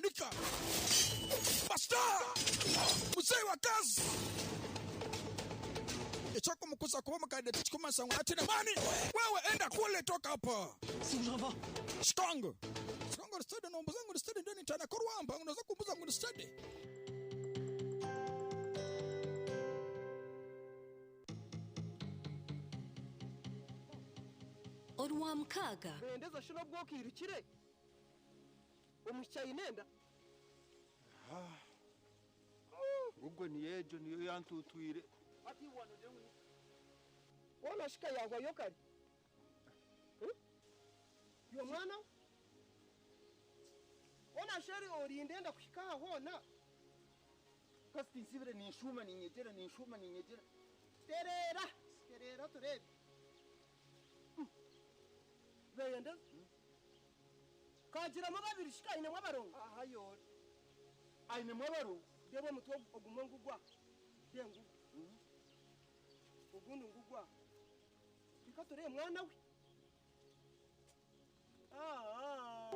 Tandika. Pastor! Muzei wa kazi! Eky'okumukuza kuba omukadde tikikumanyisa ngu hati maani. Wewe enda kule toka hapa. Strong. Strong ori steady nombuza ngu ndi steady ndiyo nintandika orwamba ngu noza kumbuza ngu ndi steady. Orwamukaaga. Bendeza shi n'obwo okairukire? Omwishiki aine enda? Ogwo niyo egyo niyo yantuutwire. Hoona shi ka yaahwayo kare? Iwe mwana we? Hoona shi orinda enda kuhika aha hoona? Kasita nsibire ninshuuma niinyegyera ninshuuma niinyegyera. Tereera! Tereera tureebe. Beyendeza. Kagiramu babiri shi kainemu abarongo? Aha yoori. Ainemu abarongo? Reeba omutwe ogumwe ngugwa. Reeba ngugu. Ogundi ngugwa. Reka tureebe mwana we. Aa.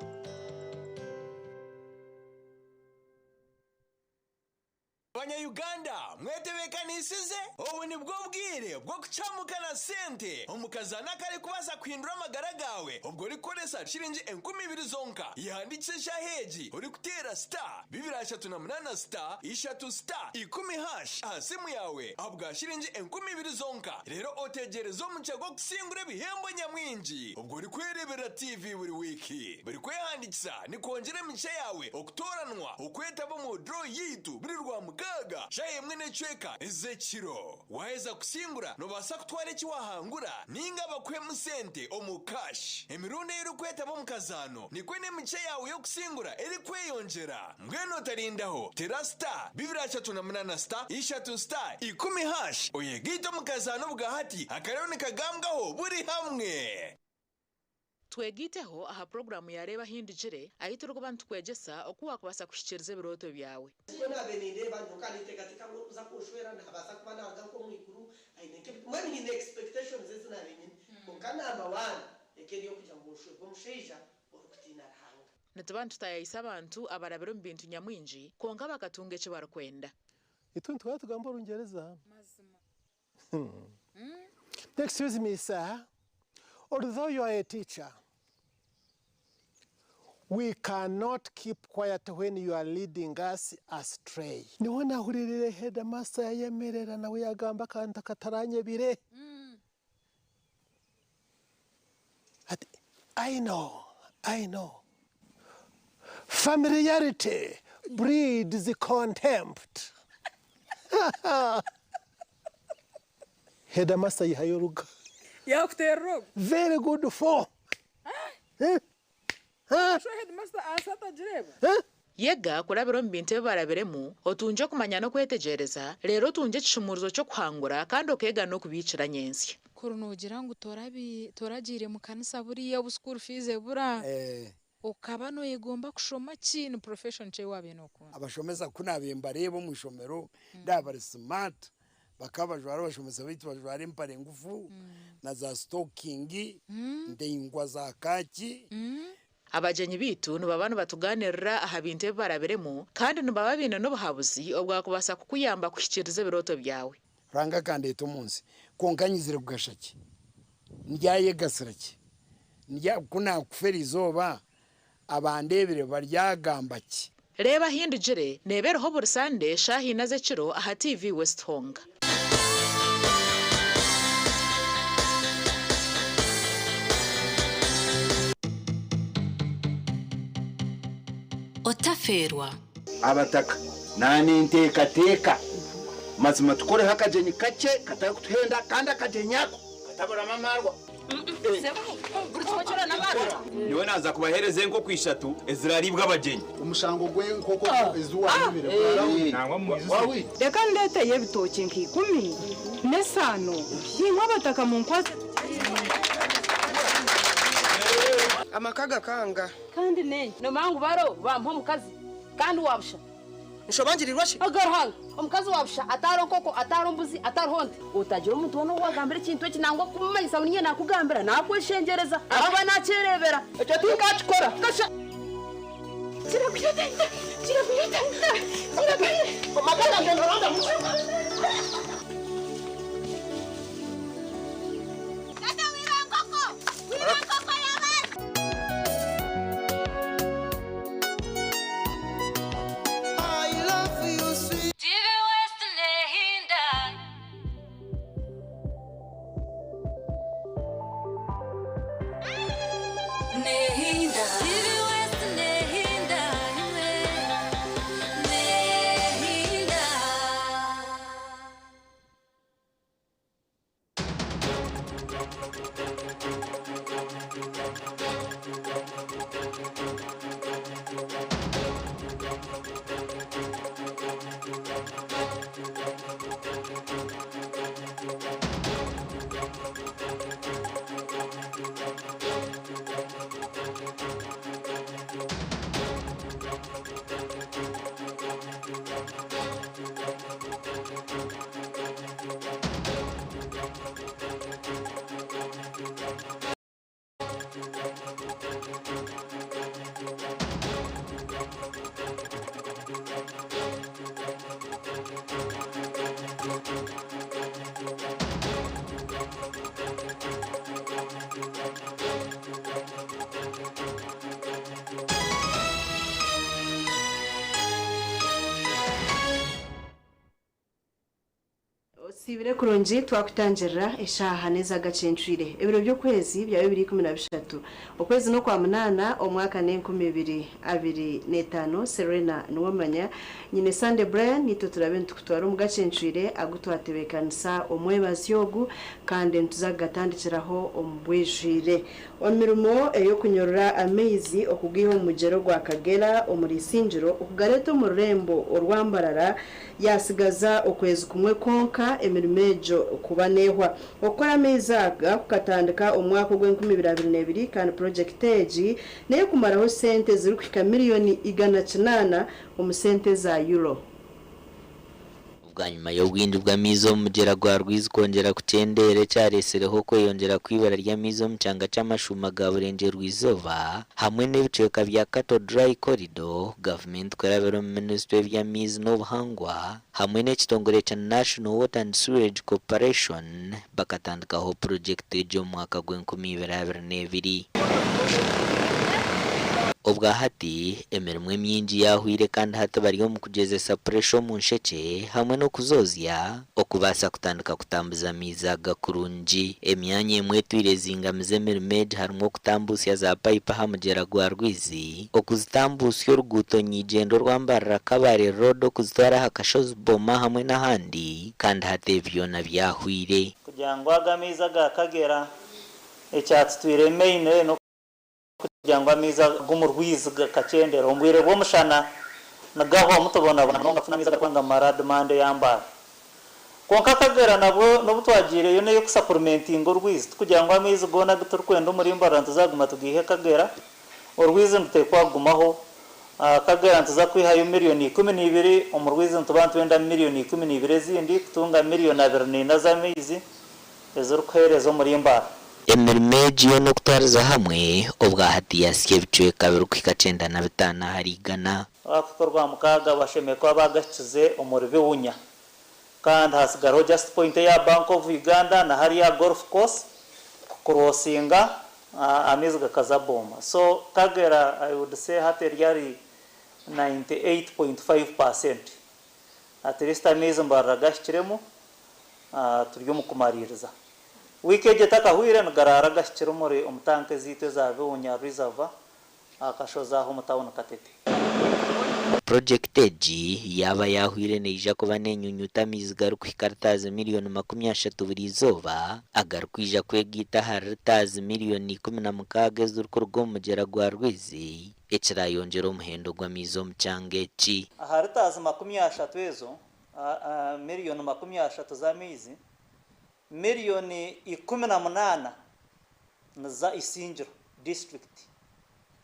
Banya-Uganda mwetebeekanisize? Obu nibwo bwire bw'okucamuka na sente omu kazaano akarikubaasa kuhindura amagara gaawe obwo orikukoresa shiringi 2000 zonka. Yehandiikise eshaaha egi orikuteera star 238 star ishatu star ikumi hash aha simu yaawe ahabwa shiringi 2000 zonka reero otegyereze omugisha gw'okusingura ebihembo nyamwingi obwo orikwereeberera TV buri wiiki. Buri kwehandiikisa nikwongyera emigisha yaawe okutooranwa okwetaba omu draw yaitu buri Rwamukaaga shaaha emwe n'ecweka ez'ekiro. Waaheza kusingura noobaasa kutwara eki waahangura nainga bakuhemu sente omu cash. Emirundi ei orikwetaba omu kazaano nikwo n'emigisha yaawe y'okusingura erikweyongyera. Mbwenu otarindaho, teera star 238 star ishatu star ikumi hash oyegaite omu kazaano obwahati akariho nikagambwaho buri hamwe. Twegaiteho aha puroguraamu ya Reeba Ahindugire, ahu turikuba nitukwegyesa oku waakubaasa kuhikiiriza ebirooto byawe. Nikwo naabaire nindeeba nyowe ka ninteekateeka ngu orikuza kunshwera naabaasa kuba naaruga nk'omu iguru aine nk'ebi mbwenu nyine expectations ezi naabaire nyine kwonka number one eka eri ey'okugira ngu nshwerwe omushaija orikutiina Ruhanga. Nituba nitutaayaayisa abantu abarabire omu bintu nyamwingi kwonka bakatunga eki barikwenda. Itwe nituhora tugamba Orungyereza. Excuse me sir, although you are a teacher, we cannot keep quiet when you are leading us astray. Niho nahuririire headmaster yayemerera nawe yagamba akantu akataranyebire. Ati, I know, I know. Familiarity breeds contempt. Headmaster yihayo oruga. Yakuterera ogwo. Very good for. Eh? Eh? Sho headmaster ahansi atagireeba. Eh? Yega kurabira omu bintu ebi barabiremu, otungye okumanya n'okwetegyereza, reero otungye ekishumuurizo ky'okuhangura kandi okeega n'okubiikira nyentsya. Kuri noogira ngu toragiire mu kanisa buriya obu school fees ebura, okaba noyegomba kushoma ki? Ni profession ki ei waabaire nookunda? Abashomesa ku naabaire mbareeba omu ishomero ndaaba bari smart, bakaba bajwara abashomesa baitu bajwara empare ngufu na za sitokingi ndaingwa za kaaki. Abagyenyi baitu nibaba nibatugaaniirira aha bintu ebi barabiremu kandi nibaba baine n'obuhabuzi obwakubaasa kukuyamba kuhikiiriza ebirooto byawe. Ruhanga akandeeta omu nsi, kwonka nyizire kugasha ki? Ndyayegasira ki? Ndya, ku naakufa eri izooba, abandeebire baryagamba ki? Reeba Ahindugire neeba eriho buri Sande shaaha ina z'ekiro aha TV West Honga. Otafeerwa. Abataka naanenteekateeka mazima tukoreho akagyenyi kakye katarikutuhenda kandi akagyenyi ako kataburamu amaarwa. Nyowe naaza kubaheereza enkoko ishatu eziraariibwe abagyenyi. Omushango gw'enkoko ezi waayibire gwarahwire. Reka ndeeteyo ebitookye nka ikumi n'esaano, naimwe abataka munkwatse tugyende. Amaka gakanga. Kandi n'enki? Noomanya ngu baro bampa omukazi kandi wa busha. Nshobangirirwa shi? Oga Ruhanga, omukazi wa busha atariho nkoko, atariho mbuzi, atariho nte. Otagira omuntu weena ou waagambira ekintu eki nangwa kumumanyisa ngu niinye naakugambira, naakweshengyereza ahakuba naakyereebera. Ekyo tinkakikora. Kasha! Osiibire kurungi twakutangirira eshaaha n'ez'agacencwire. Ebiro by'okwezi byaba biri 13. Okwezi n'okwa munaana omwaka n'enkumi ibiri abiri n'etaano. Serena Niwamanya nyine Sunday Brian nitwe turabe nitukutwara omu gacencwire agu twatebeekanisa omwebazi ogu kandi nituza kugatandikiraho omu bwijwire. Omu mirimo ey'okunyorora amaizi okugaiha omu mugyera ogwa Kagera omuri Isingiro okugareeta omu rurembo orwa Mbarara yaatsigaza okwezi kumwe kwonka emirimo egyo kuba neehwa. Okukora amaizi aga kukatandika omu mwaka ogw'enkumi ibiri abiri n'ebiri kandi purogyekiti egi n'ey'okumaraho sente ezirikuhika miriyoni 800 omu sente za Euro. Bwanyima y'obwingi bw'amaizi omu mugyera gwa Rwizi kwongyera kukyendeera ekyaretsireho okweyongyera kw'ibara ry'amaizi omu kyanga ky'amashuuma ga Burengyerwa-izooba hamwe n'ebicweka bya Kato Dry Corridor, gavumenti kurabira omu minisitule y'eby'amaizi n'obuhangwa hamwe n'ekitongore kya National Water and Sewerage Corporation bakatandikaho purogyekiti egi omu mwaka gw'enkumi ibiri abiri n'ebiri. Obwa hati emirimo emingi yahwire kandi hati bari omu kugyezesa puresha omu nshekye hamwe n'okuzozya okubaasa kutandika kutambuza amaizi aga kurungi. Emyanya emwe etwire ezingamize emirimo egi harimu okutambusya za payipu aha mugyera gwa Rwizi, okuzitambusya oruguuto nyigyendo orwa Mbarara Kabale Road okuzitwara aha Kashozi Boma hamwe n'ahandi kandi hati ebi byona byahwire. Kugira ngu aga amaizi aga Kagera ekyatutwire main kugira ngu amaizi ag'omu rwizi gakakyendera omu bwire bw'omushana nigahwamu tubonabona munonga kufuna amaizi agarikuba nigamara demand ey'ambaara. Kwonka Kagera nabwo n'obu twagiireyo n'ey'okusapulimentinga orwizi tikugira ngu amaizi goona agu turikwenda omuri Mbarara nituzaguma tugaihe Kagera, orwizi niruteekwa kugumaho. Kagera nituza kwihayo miriyoni 12, omu rwizi nituba nitwenda miriyoni 12 ezindi kutunga miriyoni 24 z'amaizi ezirikuheereza omuri Mbarara. Emirimo egi yoona okutwariza hamwe obwa hati yasya ebicweka birikuhika 95 ahari igana. Abakuhika Orwamukaaga bashemereire kuba bagahikize omuri Biwunya kandi hasigaraho just point eya Bank of Uganda na hariya golf course kukurosinga amaizi gakaza Booma. So Kagera I would say hati eri ahari 98.5%. At least amaizi Mbarara gahikiremu turi omu kumariiriza. Wiiki egi etakahwire nigaraara gahikire omuri omu tanka ezaitu eza Biwunya Reservoir akashozi aho omu tawuni Katete. Purogyekiti egi yaaba yahwire neija kuba nenyunyuta amaizi garikuhika litaazi miliyoni 30 buri izooba agarikwija kwegaita ahari litaazi miliyoni 16 ezirikuruga omu mugyera gwa Rwizi ekirayongyera omuhendo gw'amaizi omu kyanga eki. Aha litaazi 30 ezo, miriyoni 30 z'amaizi, miriyoni 18 niza Isingiro district,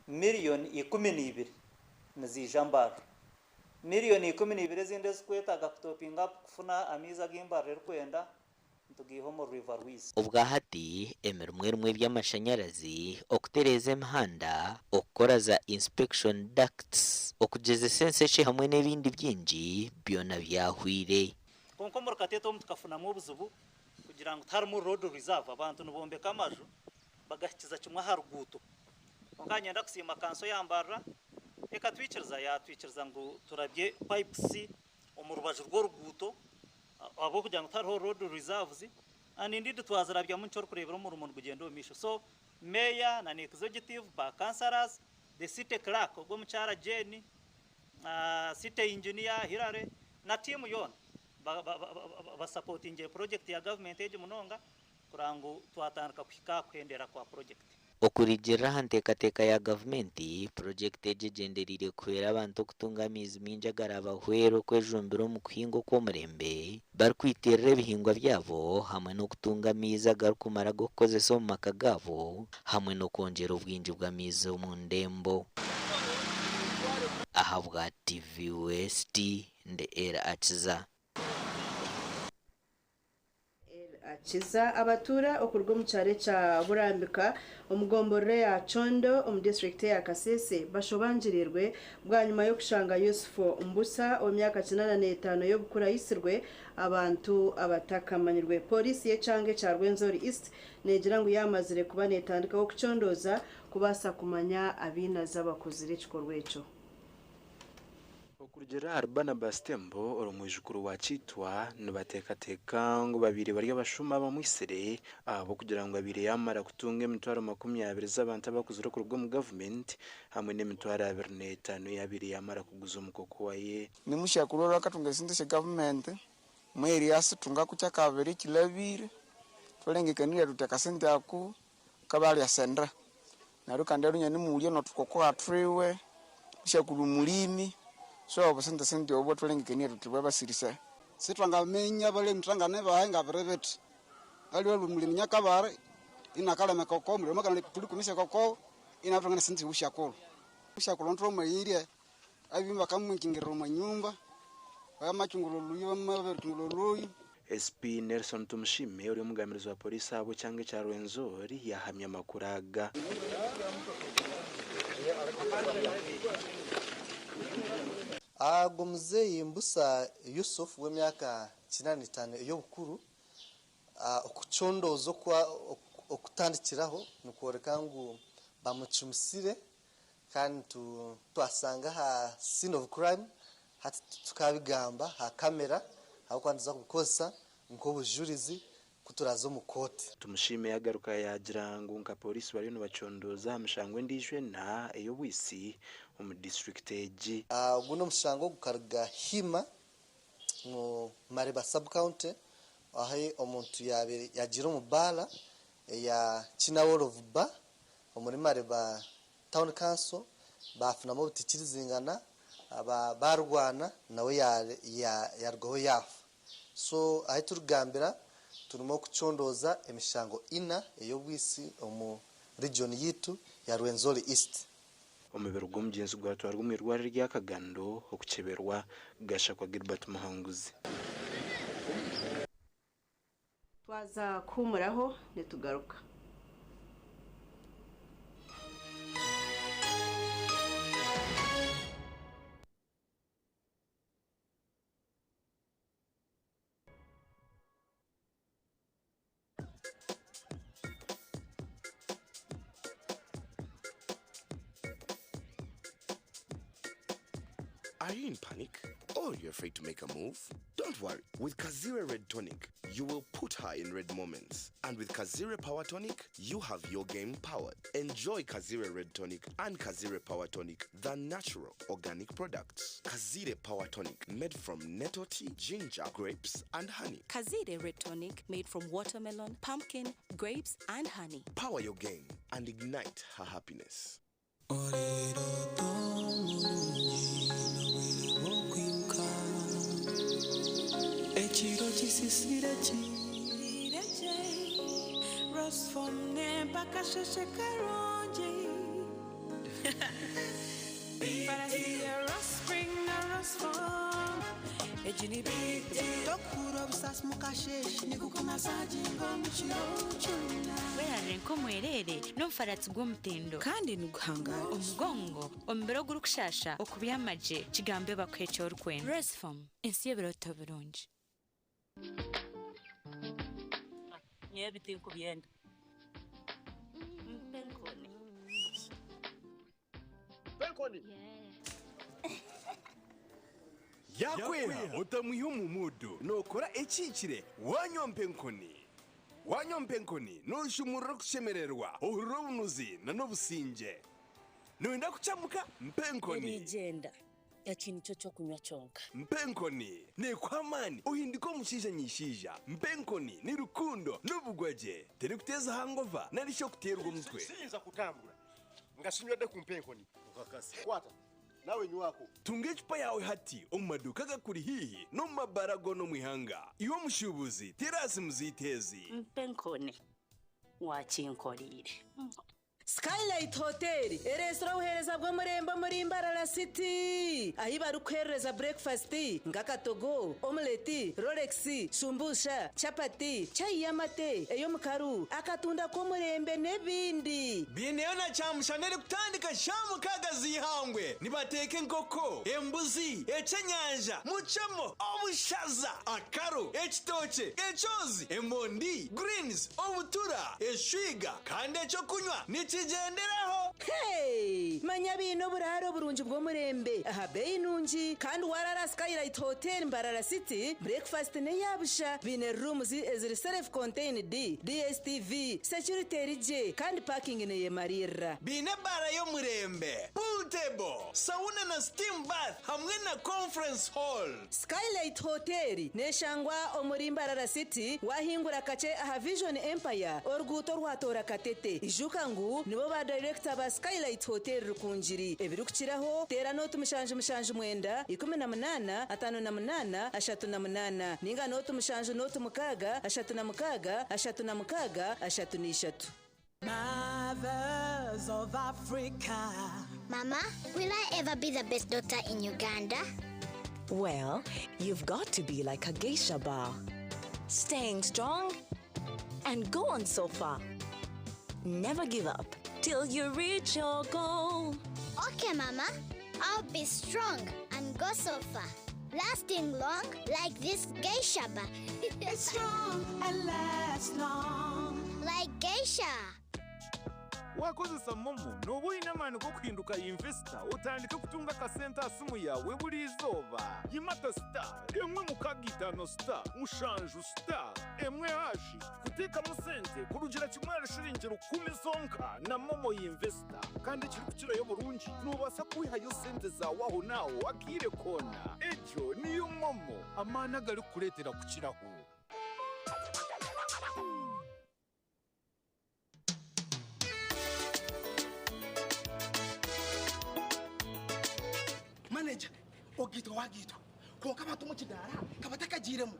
miriyoni 12 niziija Mbarara. Miriyoni 12 ezindi ezikwetaaga kutopinga up kufuna amaizi agu Mbarara erikwenda nitugaiha omu River Rwizi. Obwa hati emirimo erimu eby'amashanyarazi, okutereeza emihanda, okukora za inspection ducts, Okugyezesa enseshe hamwe n'ebindi bingi byona byahwire. Kwonka omuri Kateete omu tukafunamu obuzibu kugira ngu tiharimu road reserve, abantu nibombeka amaju bagahikiza kimwe aha ruguuto. Kwonka niinyenda kusiima kanso ya Mbarara ekatwikiriza yaatwikiriza ngu turabye pipes omu rubaju rw'oruguuto ahabw'okugira ngu tihariho road reserves and indeed twazirabyamu nikyo orikureebera omurimo nigugyenda omu maisho. So Meeya na n'executive, ba councillors, the city clerk ogwo omukyara Jane, city engineer Hillary na tiimu yoona basapotingire purojekiti ya gavumenti egi munonga kureba ngu twatandika kuhika aha kuhendera kwa purojekiti. Okurugiirira aha nteekateeka ya gavumenti, purojekiti egi egyendereire kuhwera abantu okutunga amaizi maingi agarabahwere okwejumbira omu kuhinga okw'omurembe barikwitirira ebihingwa byabo hamwe n'okutunga amaizi agarikumara ag'okukozesa omu maka gaabo hamwe n'okwongyera obwingi bw'amaizi omu ndembo. Ahabwa TV West, ndi Elly Akiza. Akiza. Abatuura okuruga omu kyaro ekya Burambika omu gomborora ya Kyondo omu disiturikiti eya Kasese bashobangirirwe bwanyima y'okushanga Yusuf Mbusa ow'emyaka 85 y'obukuru aitsirwe abantu abatakamanyirwe. Pooriisi y'ekyanga ekya Rwenzori East neegira ngu yaamazire kuba neetandikaho kucondooza kubaasa kumanya abainazi abakozire ekikorwa ekyo. Okurugiirira ahari Barnabas Tembo ori omwijukuru wa Kitwa, nibateekateeka ngu babaire bari abashuma abamwitsire ahabw'okugira ngu abaire yaamara kutunga emitwaro 20 z'abantu abakuzire okuruga omu gavumenti hamwe n'emitwaro 25 ei abaire yaamara kuguza omukoko waye. Nimushakuru oru akatunga esente sya gavumenti mweri yasitungaku kyakabiri ekilabire, twalengekanirye tuti akasente ako kabalya senda. Neryo kandi alunya nimulya notukoko atwiwe, mushakuru mulimi, so obusente sente obwo twalengekanirye tuti bwabasirisa. Sitwangaminya balimi twangane bahe ngabiri biti. Aliwe mulimi nyakabare inakalema koko mulimi kana tulikumisa koko inatwangana sente bushakuru. Bushakuru ntwo mweyirye abimba kamwikingirira omu nyumba bamachungula oluyu bamabirikungula oluyu. SP Nelson Tumushime ori omugambirizi wa polisi ahabw'ekyanga ekya Rwenzori yahamya amakuru aga. Ago muzeeyi Mbusa Yusuf w'emyaka 85 ey'obukuru, okucondooza okutandikiraho nikworeka ngu bamucumisire kandi twasanga aha scene of crime. Hati tukabigamba aha kamera ahabw'okuba nituza kubikozesa nk'obujurizi kuturaza omu kooti. Tumushime yagaruka yagira ngu nka polisi bariyo nibacondooza aha mishango endiijo ena ey'obwisi omu disiturikiti egi. Ogu n'omushango gukaruga Hima mu Mariba sub-county ahu omuntu yabaire yagiire omu baara eya Kinawolovu Bar omuri Mariba Town Council, bafunamu obutikirizingana, barwana, nawe yarugaho yaafa. So ahu turikugambira turimu okucondooza emishango ina ey'obwisi omu region yitu ya Rwenzori East. Omubiri gw'omugyenzi gwatwarwa omu irwariro rya Kagando okukyeberwa. Gashakwa Gilbert Muhanguzi. Twaza kuhumuraho, nitugaruka. Are you in panic? Or you're afraid to make a move? Don't worry. With Kazire Red Tonic, you will put her in red moments. And with Kazire Power Tonic, you have your game powered. Enjoy Kazire Red Tonic and Kazire Power Tonic, the natural organic products. Kazire Power Tonic, made from nettle tea, ginger, grapes, and honey. Kazire Red Tonic, made from watermelon, pumpkin, grapes, and honey. Power your game and ignite her happiness. Ekiro kisisire kireje rosfomne mpaka sheshe karungi. But I see a rose spring, a rose form. Egi ni big deal. Tokura obusasi mukasheshe nikukumasaginga omukiro kyona. Werarire nk'omwerere n'omufaratsi gw'omutindo. Kandi niguhangara. Omugongo, omubiri ogurikushasha, okubyama gye, kigambe bakuhe eki orikwenda. Restform, ensi y'ebirooto birungi. Nyowe ebi tinkubyenda. Mpa enkoni. Mpa enkoni. Yakweha otamwiha omu muudu nookora ekihikire wanywa mpa enkoni. Wanywa mpa enkoni nooshumurura okushemererwa, ohurira obunuzi n'obusingye. Nooyenda kucamuka? Mpa enkoni. Eriigyenda, eki nikyo ky'okunywa kyonka. Mpa enkoni neekuha amaani ohinduka omushaija nyishaija. Mpa enkoni ni rukundo n'obugwagye. Terikuteeza hangova nari shi okuteerwa omutwe. Siyinza kutambura nga sinywedde ku mpa enkoni. Kwata nawe nywako. Tunga ecupa yaawe hati omu maduuka agakuri haihi n'omu mabaara goona omu ihanga. Iwe omushuubuzi, teera aha simu zaitu ezi. Mpa enkoni, waakinkoreire. Skylight Hotel ereetsire obuheereza bw'omurembe omuri Mbarara City ahi barikuheereza breakfast nk'akatogo, omelette, rolex, shumbusha, chapati, chai y'amate, ey'omukaru, akatunda k'omurembe n'ebindi. Biineyo na kyamushana erikutandika shaaha mukaaga z'eihangwe. Nibateeka enkoko, embuzi, ekyenyanja, mucemo, obushaza, akaro, ekitookye, ekyozi, emondi, greens, obutura, eshwiga kandi ekyokunywa nikigyenderaho. Hey! Manya biine oburaaro burungi bw'omurembe aha beeyi nungi kandi warara Skylight Hotel Mbarara City breakfast n'eyabusha biine rooms eziri self contained, DSTV, security eri gye kandi parking neyemarira. Biine ebaara y'omurembe, pool table, sauna na steam bath hamwe na conference hall. Skylight Hotel neshangwa omuri Mbarara City wahingura kakye aha Vision Empire oruguuto rwatoora Katete. Ijuka ngu nibo ba director ba Skylight Hotel Rukungiri. Ebirikukiraho teera nooti 779 18 58 38 ninga nooti 7 nooti 6 36 36 33. Mothers of Africa. Mama, will I ever be the best doctor in Uganda? Well, you've got to be like a geisha bar. Staying strong and go on so far. Never give up till you reach your goal. Okay, Mama. I'll be strong and go so far. Lasting long like this geisha bar. It's strong and lasts long. Like geisha. Wakozesa MoMo noba oine amaani g'okuhinduka investor otandike kutunga akasente aha simu yaawe buri izooba. Yimata star 165 star 7 star 1 hash kuteekamu sente kurugira kimwe ahari shiringi 1000 zonka na MoMo Investor. Kandi ekirikukirayo oburungi noobaasa kwihayo sente zaawe aho naaho akaire koona. Egyo niyo MoMo, amaani agarikukureetera kukiraho. Manager, ogitwa wagitwa konka abantu mu kidara kabatakagiiremu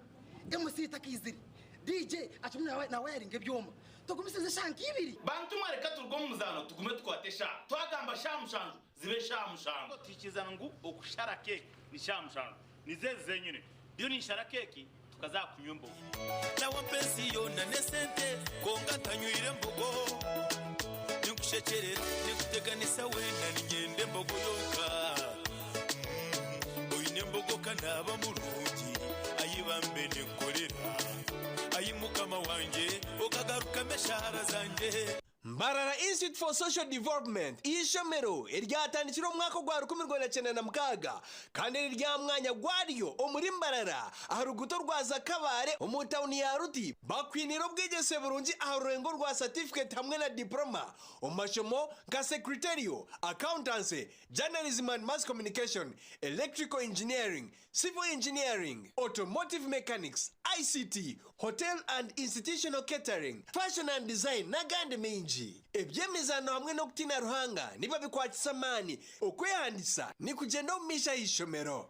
MC takaizire DJ akimwe nawe nawe yaringa ebyoma tugumisize shanka ibiri. Bantu mwareka turuge omu muzaano tugume tukwate eshaaha twagamba shaaha 7 zibe shaaha 7. Twikiriza ngu okushara keeki ni shaaha 7 nizo ezi zenyine ndiyo ninshara keeki tukaza kunywa embogo. Nawe mpensi yona nesente konka ntanywire embogo ninkushekyerera ninkuteganisa wena ninyenda embogo yonka oine embogo kanaba murungi ayibambe ninkorera ayi mukama wangye okagarukamo eshahara zangye. Mbarara Institute for Social Development ishomero eryatandikire omwaka gwa 1996 kandi eri rya mwanya gwaryo omuri Mbarara aha ruguuto rwa Zakabare omu tawuni ya Ruti bakwinira obwegyese burungi aha rurengo rwa certificate hamwe na diploma omu mashomo nka secretarial, accountancy, journalism and mass communication, electrical engineering, civil engineering, automotive mechanics, ICT, hotel and institutional catering, fashion and design n'agandi maingi. Eby'emizaano hamwe n'okutiina Ruhanga nibo bikwatisa amaani. Okwehandisa ni kugyenda omu maisho ah'ishomero.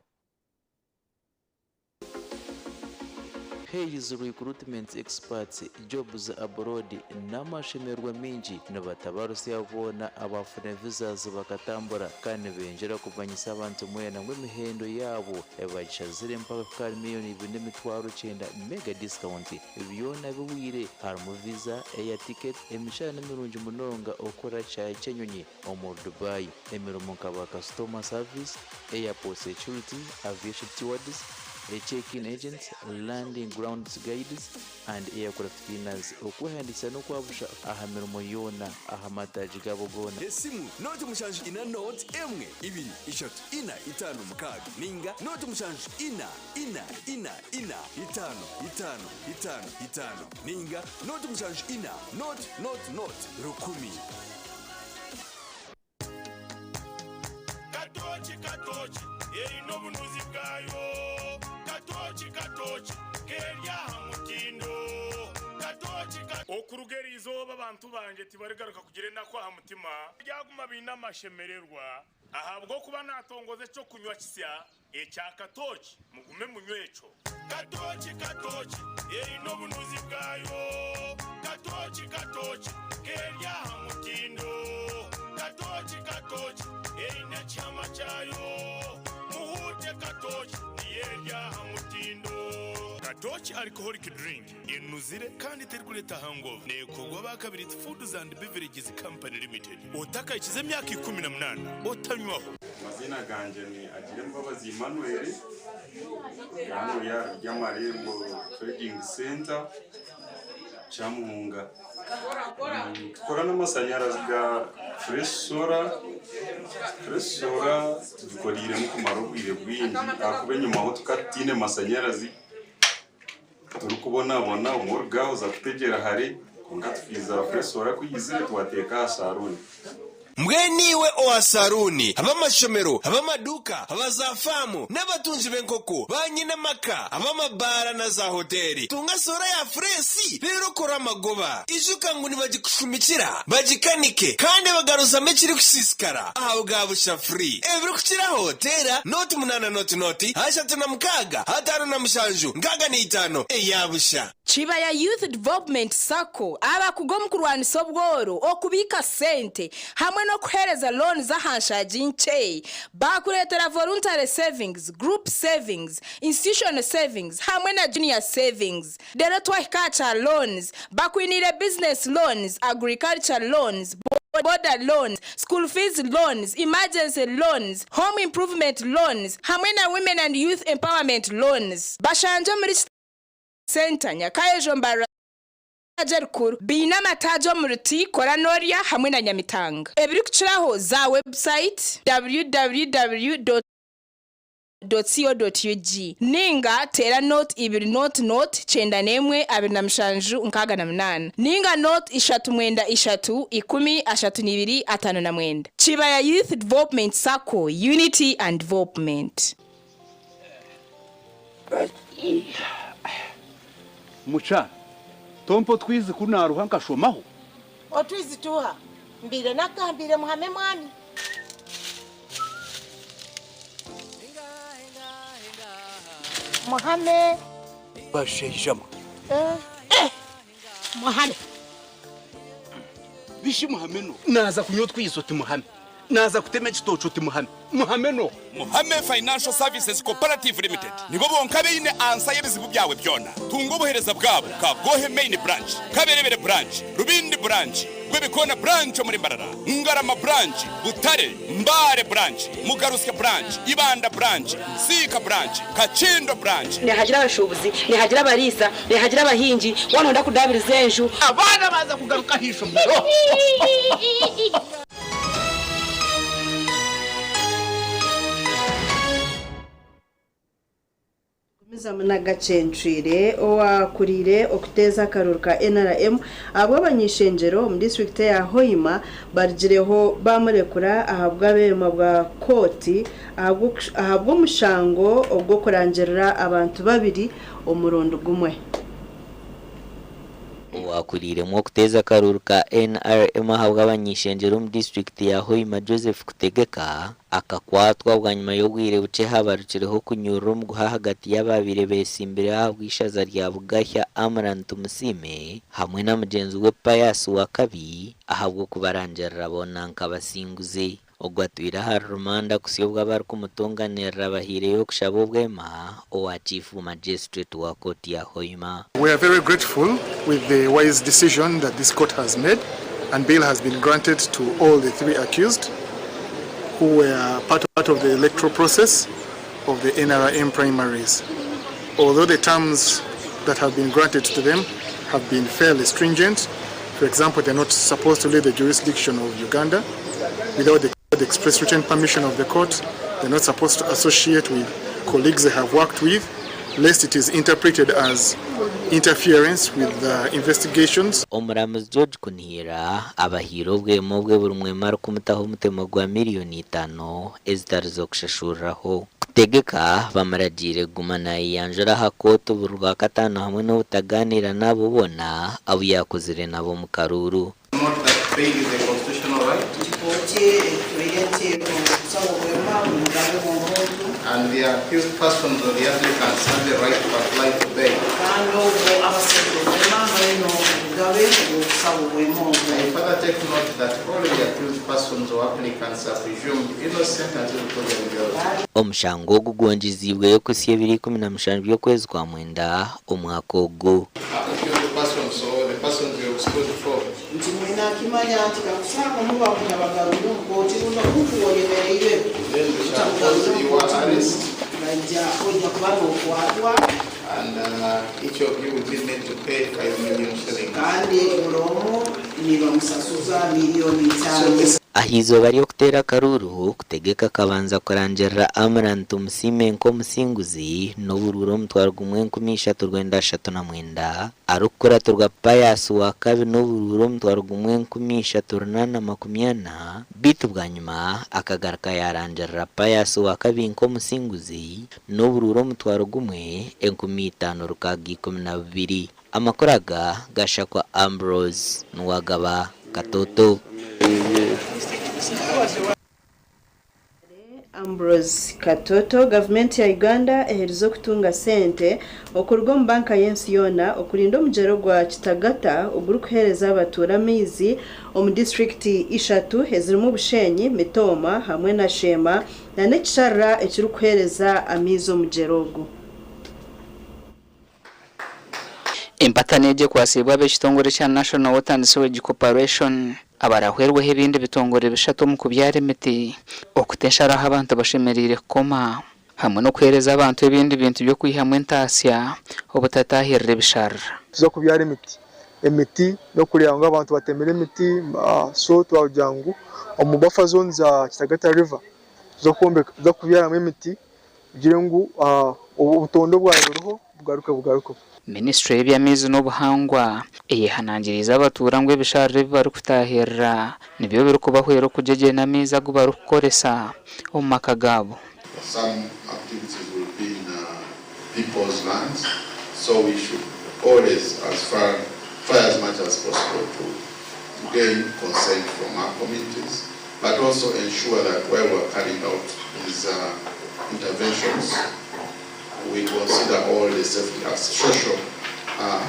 Hayes Recruitment Experts Jobs Abroad n'amashemererwa mingi nibatabarusya boona abafuna visas bakatambura kandi nibenjera kumanyisa abantu mwena ngu emihendo yaabo ebagishazire mpaka kuhika ahari 2,900,000 mega discount byona biwire harimu visa, air ticket, emishara nimirungi munonga okukora kishaayi ky'enyonyi omuri Dubai, emirimo nka ba customer service, airport security, aviation stewards, check-in agents, landing grounds guides and aircraft cleaners. Okwehandiikisa n'okwabusha aha mirimo yoona aha mataagi gaabo goona. Esimu noti mushanju ina noti emwe ibiri ishatu ina itaano mukaaga ninga noti mushanju ina ina ina ina itaano itaano itaano itaano ninga noti mushanju ina noti noti noti rukumi. Katoki katoki eine obunuzi bwayo katoki katoki keri aha mutindo katoki Okuruga eri izooba abantu bangye tibarigaruka kugira enaku aha mutima, baryaguma baine amashemererwa, ahabw'okuba naatongoza eky'okunywa kisya ekya katoki, mugume munywe ekyo. Katoki katoki eine obunuzi bwayo katoki katoki keri aha mutindo katoki katoki eine ekihama kyayo muhuute katoki niyo eri aha mutindo. Katoki Alcoholic Drink enuzire kandi terikureeta hangover neekorwa aba Kabiriiti Foods and Beverages Company Limited. Otakahikize emyaka 18 otanywaho. Amaziina gangye ni Agirembabazi Emmanuel, ndi hanu aha Ryamarembo Trading Centre, Kyamuhunga. Nitukora n'amashanyarazi ga Fresh Solar. Fresh Solar tugikoreiremu kumara obwire bwingi ahakuba enyimaho tukaba tutaine mashanyarazi, turikubonabona obumwe oruga aha oza kutegyera hare kwonka tukiija Fresh Solar ku yaizire twateeka aha saruuni. Mbwenu iwe owa saruuni, ab'amashomero, ab'amaduuka, aba za faamu, n'abatungi b'enkoko, ba nyine amaka, ab'amabaara na za hoteeri, tunga soora ya fureesi reero okore amagoba. Ijuka ngu nibagikushumikira, bagikanike, kandi bagaruzamu ekirikusiisikara aha bwa busha free. Ebirikukiraho, teera nooti munaana nooti nooti, 36, 57, 65 eya busha. Kibaya Youth Development Sacco abakugu omu kurwanisa obworo, okubiika sente hamwe n'okuheereza loans aha nshaagi nkye. Baakureetera Voluntary Savings, Group Savings, Institutional Savings hamwe na Junior Savings. Reero twahika aha kya loans, bakwiniire Business Loans, Agriculture Loans, Boda Loans, School Fees Loans, Emergency Loans, Home Improvement Loans hamwe na Women and Youth Empowerment Loans. Bashangye omuri Centre, Nyakayejo, Mbarara Rikuru baine amataagi omuri Ti, Kora Norya hamwe na Nyamitanga. Ebirikukiraho za website www. Co. Ug ninga teera nooti ibiri nooti nooti 91 27 68 ninga nooti ishatu mwenda ishatu 10 32 59. Kibaya Youth Development Sacco, Unity and Development. Mukyara, tompa otwizi ku naaruha nkashomaho? Otwizi tuuha? Mbaire nakugambiire muhame mwami. Muhame. Bashaija mwe. Eh, muhame. Bishi muhame no. Naaza kunywa otwizi oti muhame. Naaza kutema ekitookye oti muhame. Muhame no. Muhame Financial Services Cooperative Limited nibo bonka abaine ansa y'ebizibu byawe byona. Tunga obuheereza bwabo Kabwohe Main Branch, Kaberebere Branch, Rubindi Branch, Rwebikoona Branch omuri Mbarara, Ngarama Branch, Butare, Mbale Branch, Mugarusya Branch, Ibanda Branch, Nsiika Branch, Kakindo Branch. Nihagira abashuubuzi, nihagira abariisa, nihagira abahingi, waaba nooyenda kudaabiriza enju. Abaana baaza kugaruka aha ishomero. Gumizamu n'agacencwire owakuriire okuteeza akaruru ka NRM ahabw'abany'ishengyero omu disiturikiti eya Hoima barugireho bamurekura ahabw'abeema bwa kooti ahabw'omushango ogw'okurangirira abantu babiri omurundi gumwe. Owakuriiremu okuteeza akaruuru ka NRM ahabw'abany'ishengyero omu disiturikiti ya Hoima Joseph Kutegeka akakwatwa bwanyima y'obwire bukye habarukireho okunyurura omuguha ahagati y'ababaire betsimbire ahabw'eishaza rya Bugahya Amran Tumusiime hamwe na mugyenzi we Pius Wakabi ahabw'okubarangirira boona nk'abasinguzi. Ogu atwire ahari rumanda kusya obu abarikumutonganirira bahaireyo okushaba obwema owa Chief Magistrate wa kooti ya Hoima. We are very grateful with the wise decision that this court has made and bail has been granted to all the three accused who were part of the electoral process of the NRM primaries. Although the terms that have been granted to them have been fairly stringent, for example, they're not supposed to leave the jurisdiction of Uganda without the express written permission of the court. They're not supposed to associate with colleagues they have worked with, lest it is interpreted as interference with the investigations. Omuramuzi George Kunihira abahaire obwema obwe buri mwema arikumutaho omutemo gwa miriyoni itaano ezitari z'okushashuriraho. Kutegeka bamuragiire kuguma nayeyanjura aha kooti buri Rwakataano hamwe n'obutaganiira n'abo boona abu yaakozire nabo omu karuuru. Note that bail is a constitutional right. Kooti etwire nti okusaba obwema omugabe bw'omuntu. And the accused persons or the applicants have the right to apply for bail. Kandi obwo abasabire obwema baine obugabe bw'okusaba obwema obwo. I further take note that all the accused persons or applicants are presumed innocent until proven guilty. Omushango ogu gwongyeziibweyo kuhitsya ebiro 17 by'okwezi kwa mwenda omwaka ogu. Accused persons or the persons you excused for. Nti mwine akimanya nti kakusanga muba mutabagarurire omu kooti rundi omuntu w'oyemereire Then we shall cause your arrest. Bajja ojja kuba n'okwatwa. And each of you will be made to pay 5 million shillings. Kandi buri omu nibamusasuza miliyoni 5. Aha izooba ry'okuteera akaruuru, Kutegeka akabanza kurangirira Amran Tumusiime nk'omusinguzi n'oburuuru 13,339 arikukuratirwa Pius Wakabi n'oburuuru 13,840 beitu bwanyima akagaruka yaarangirira Pius Wakabi nk'omusinguzi n'oburuuru 15,612. Amakuru aga gashakwa Ambrose Nuwagaba Katoto. Ambrose Katoto. Gavumenti ya Uganda eherize okutunga sente okuruga omu banka y'ensi yoona okurinda omugyera gwa Kitagata ogurikuheereza abatuura amaizi omu disiturikiti ishatu ezirimu Bushenyi, Mitooma hamwe na Sheema na n'ekisharara ekirikuheereza amaizi omugyera ogu. Empatano egi ekwatsiibwe ab'ekitongore kya National Water and Sewage Corporation abarahwerweho ebindi bitongore bishatu omu kubyara emiti, okuta ensharo ahu abantu bashemereire kukoma hamwe n'okuheereza abantu ebindi bintu by'okwihamu entaasya obutatahirira ebisharara. Tuza kubyara emiti, emiti n'okureeba ngu abantu batemire emiti so twagira ngu omu buffer zone za Kitagata River tuza kwombeka tuza kubyaramu emiti kugire ngu obutonde obwabaire buriho bugaruke bugarukeho. Minisiture y'eby'amaizi n'obuhangwa eyehanangiriize abatuura ngu ebisharara ebi barikutaahirira nibyo birikubahwera okugyegyena amaizi agu barikukoresa omu maka gaabo. Some activities will be in people's lands, so we should always as far try as much as possible to gain consent from our communities, but also ensure that while we're carrying out these interventions, we consider all the safety social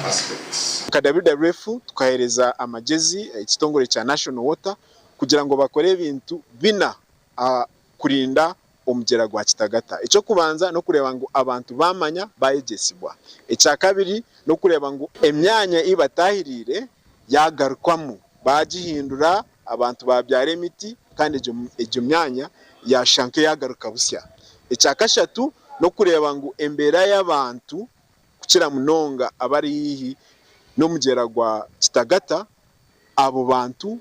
aspects. Nka WWF tukaheereza amagyezi ekitongore kya National Water kugira ngu bakore ebintu bina kurinda omugyera gwa Kitagata. Eky'okubanza n'okureeba ngu abantu baamanya baayegyesibwa. Ekyakabiri n'okureeba ngu emyanya ei bataahiriire yaagarukwamu baagihindura abantu baabyara emiti kandi egyo myanya yaashusha nk'eyaagaruka busya. Ekyakashatu n'okureeba ngu embeera y'abantu kukira munonga abari haihi n'omugyera gwa Kitagata, abo bantu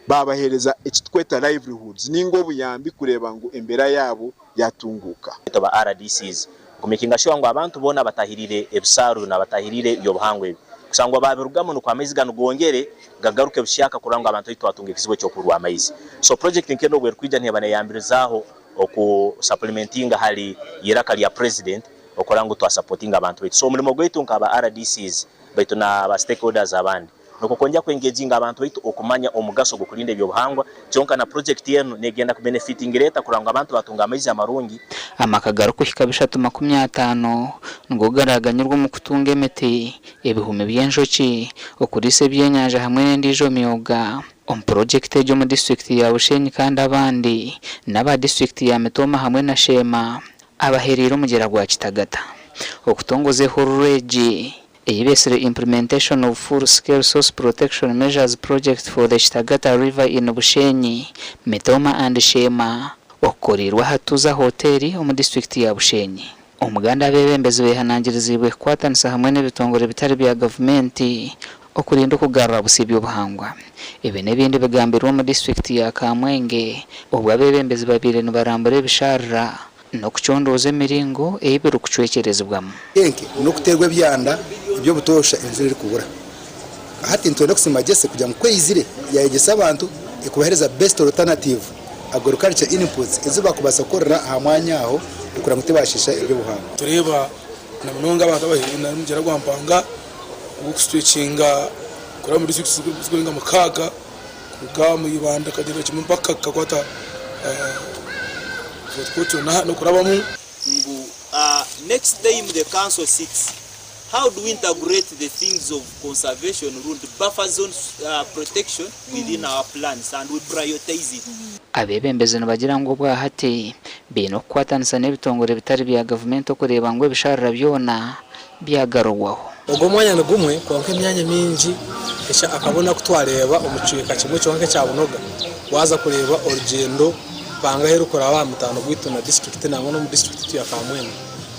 baabaheereza eki turikweta livelihoods ninga obuyambi kureeba ngu embeera yaabo yaatunguuka. Ba RDCs kumakinga sure ngu abantu boona abatahirire ebisaaru nabatahirire ebyobuhangwa ebi kusangwa babirugamu nukwo amaizi ganu gongere gagaruke bushyaka kurora ngu abantu baitu twatunga ekizibu ekyokuburwa amaizi. So project nk'enu obu erukwija neba neyambirizaho oku supplementinga hali iraka lya president okurora ngu twasupportinga abantu baitu. So omurimo gwaitu nkaba RDCs baitu na ba stakeholders abandi. Nikwo kwongera ku engaginga abantu baitu okumanya omugaso gw'okurinda eby'obuhangwa, kyonka na project enu negenda ku benefitingira eta kurora ngu abantu batunga amaizi amarungi. Amaka garikuhika 350 nigo garaaganyirwe omu kutunga emiti, ebihumi by'enjoki, okuriisa ebyenyanja hamwe n'endiijo myoga omu purogyekiti egi omu disiturikiti ya Bushenyi kandi abandi n'aba disiturikiti ya Mitooma hamwe na Sheema abahereire omugyera gwa Kitagata okutongoza ehururu egi ei beetsire Implementation of Full Scale Source Protection Measures Project for the Kitagata River in Bushenyi, Mitooma and Sheema okukoreirwe aha Tuza Hoteeri omu disiturikiti ya Bushenyi. Omuganda abeebembezi beehanangiriziibwe kukwatanisa hamwe n'ebitongore bitari bya gavumenti okurinda okugarura busya eby'obuhangwa. Ebi n'ebindi bigambirwe omu disiturikiti ya Kamwenge obwo abeebembezi babaire nibarambura ebisharara n'okucondooza emiringo ei birikucwekyerezibwamu. Enke n'okuteerwa ebyanda eby'obutoosha enjura erikubura. Hati nitwenda kusiima Jesse kugira ngu ku eizire yaayegyesa abantu ekubaheereza best alternative agriculture inputs ezi baakubaasa kukorera aha mwanya aho okugira ngu tibaashiisha eby'obuhangwa. Nitureeba na munonga abantu abaheerire n'omugyera gwa Mpanga ogurikusitwekinga kuraba omu disiturikiti zirikurenga mukaaga kuruga omu Ibanda kukagyendera kimwe mpaka kukakwata Fort Portal n'okurabamu. Ngu next time the council sits, how do we integrate the things of conservation rundi buffer zone protection within our plans and we prioritize it. Abeebembezi nibagira ngu obwahati baine okukwatanisa n'ebitongore bitari bya gavumenti okureeba ngu ebisharara byona byagarurwaho. Ogwo omwanya nigumwe kwonka emyanya emingi esha akabona aku twareeba omu kicweka kimwe kyonka ekya Bunoga waaza kureeba orugyendo mpanga ahu erikuraaba aha mutaano gwaitu na disiturikiti nangwa n'omu disiturikiti yaitu ya Kamwenge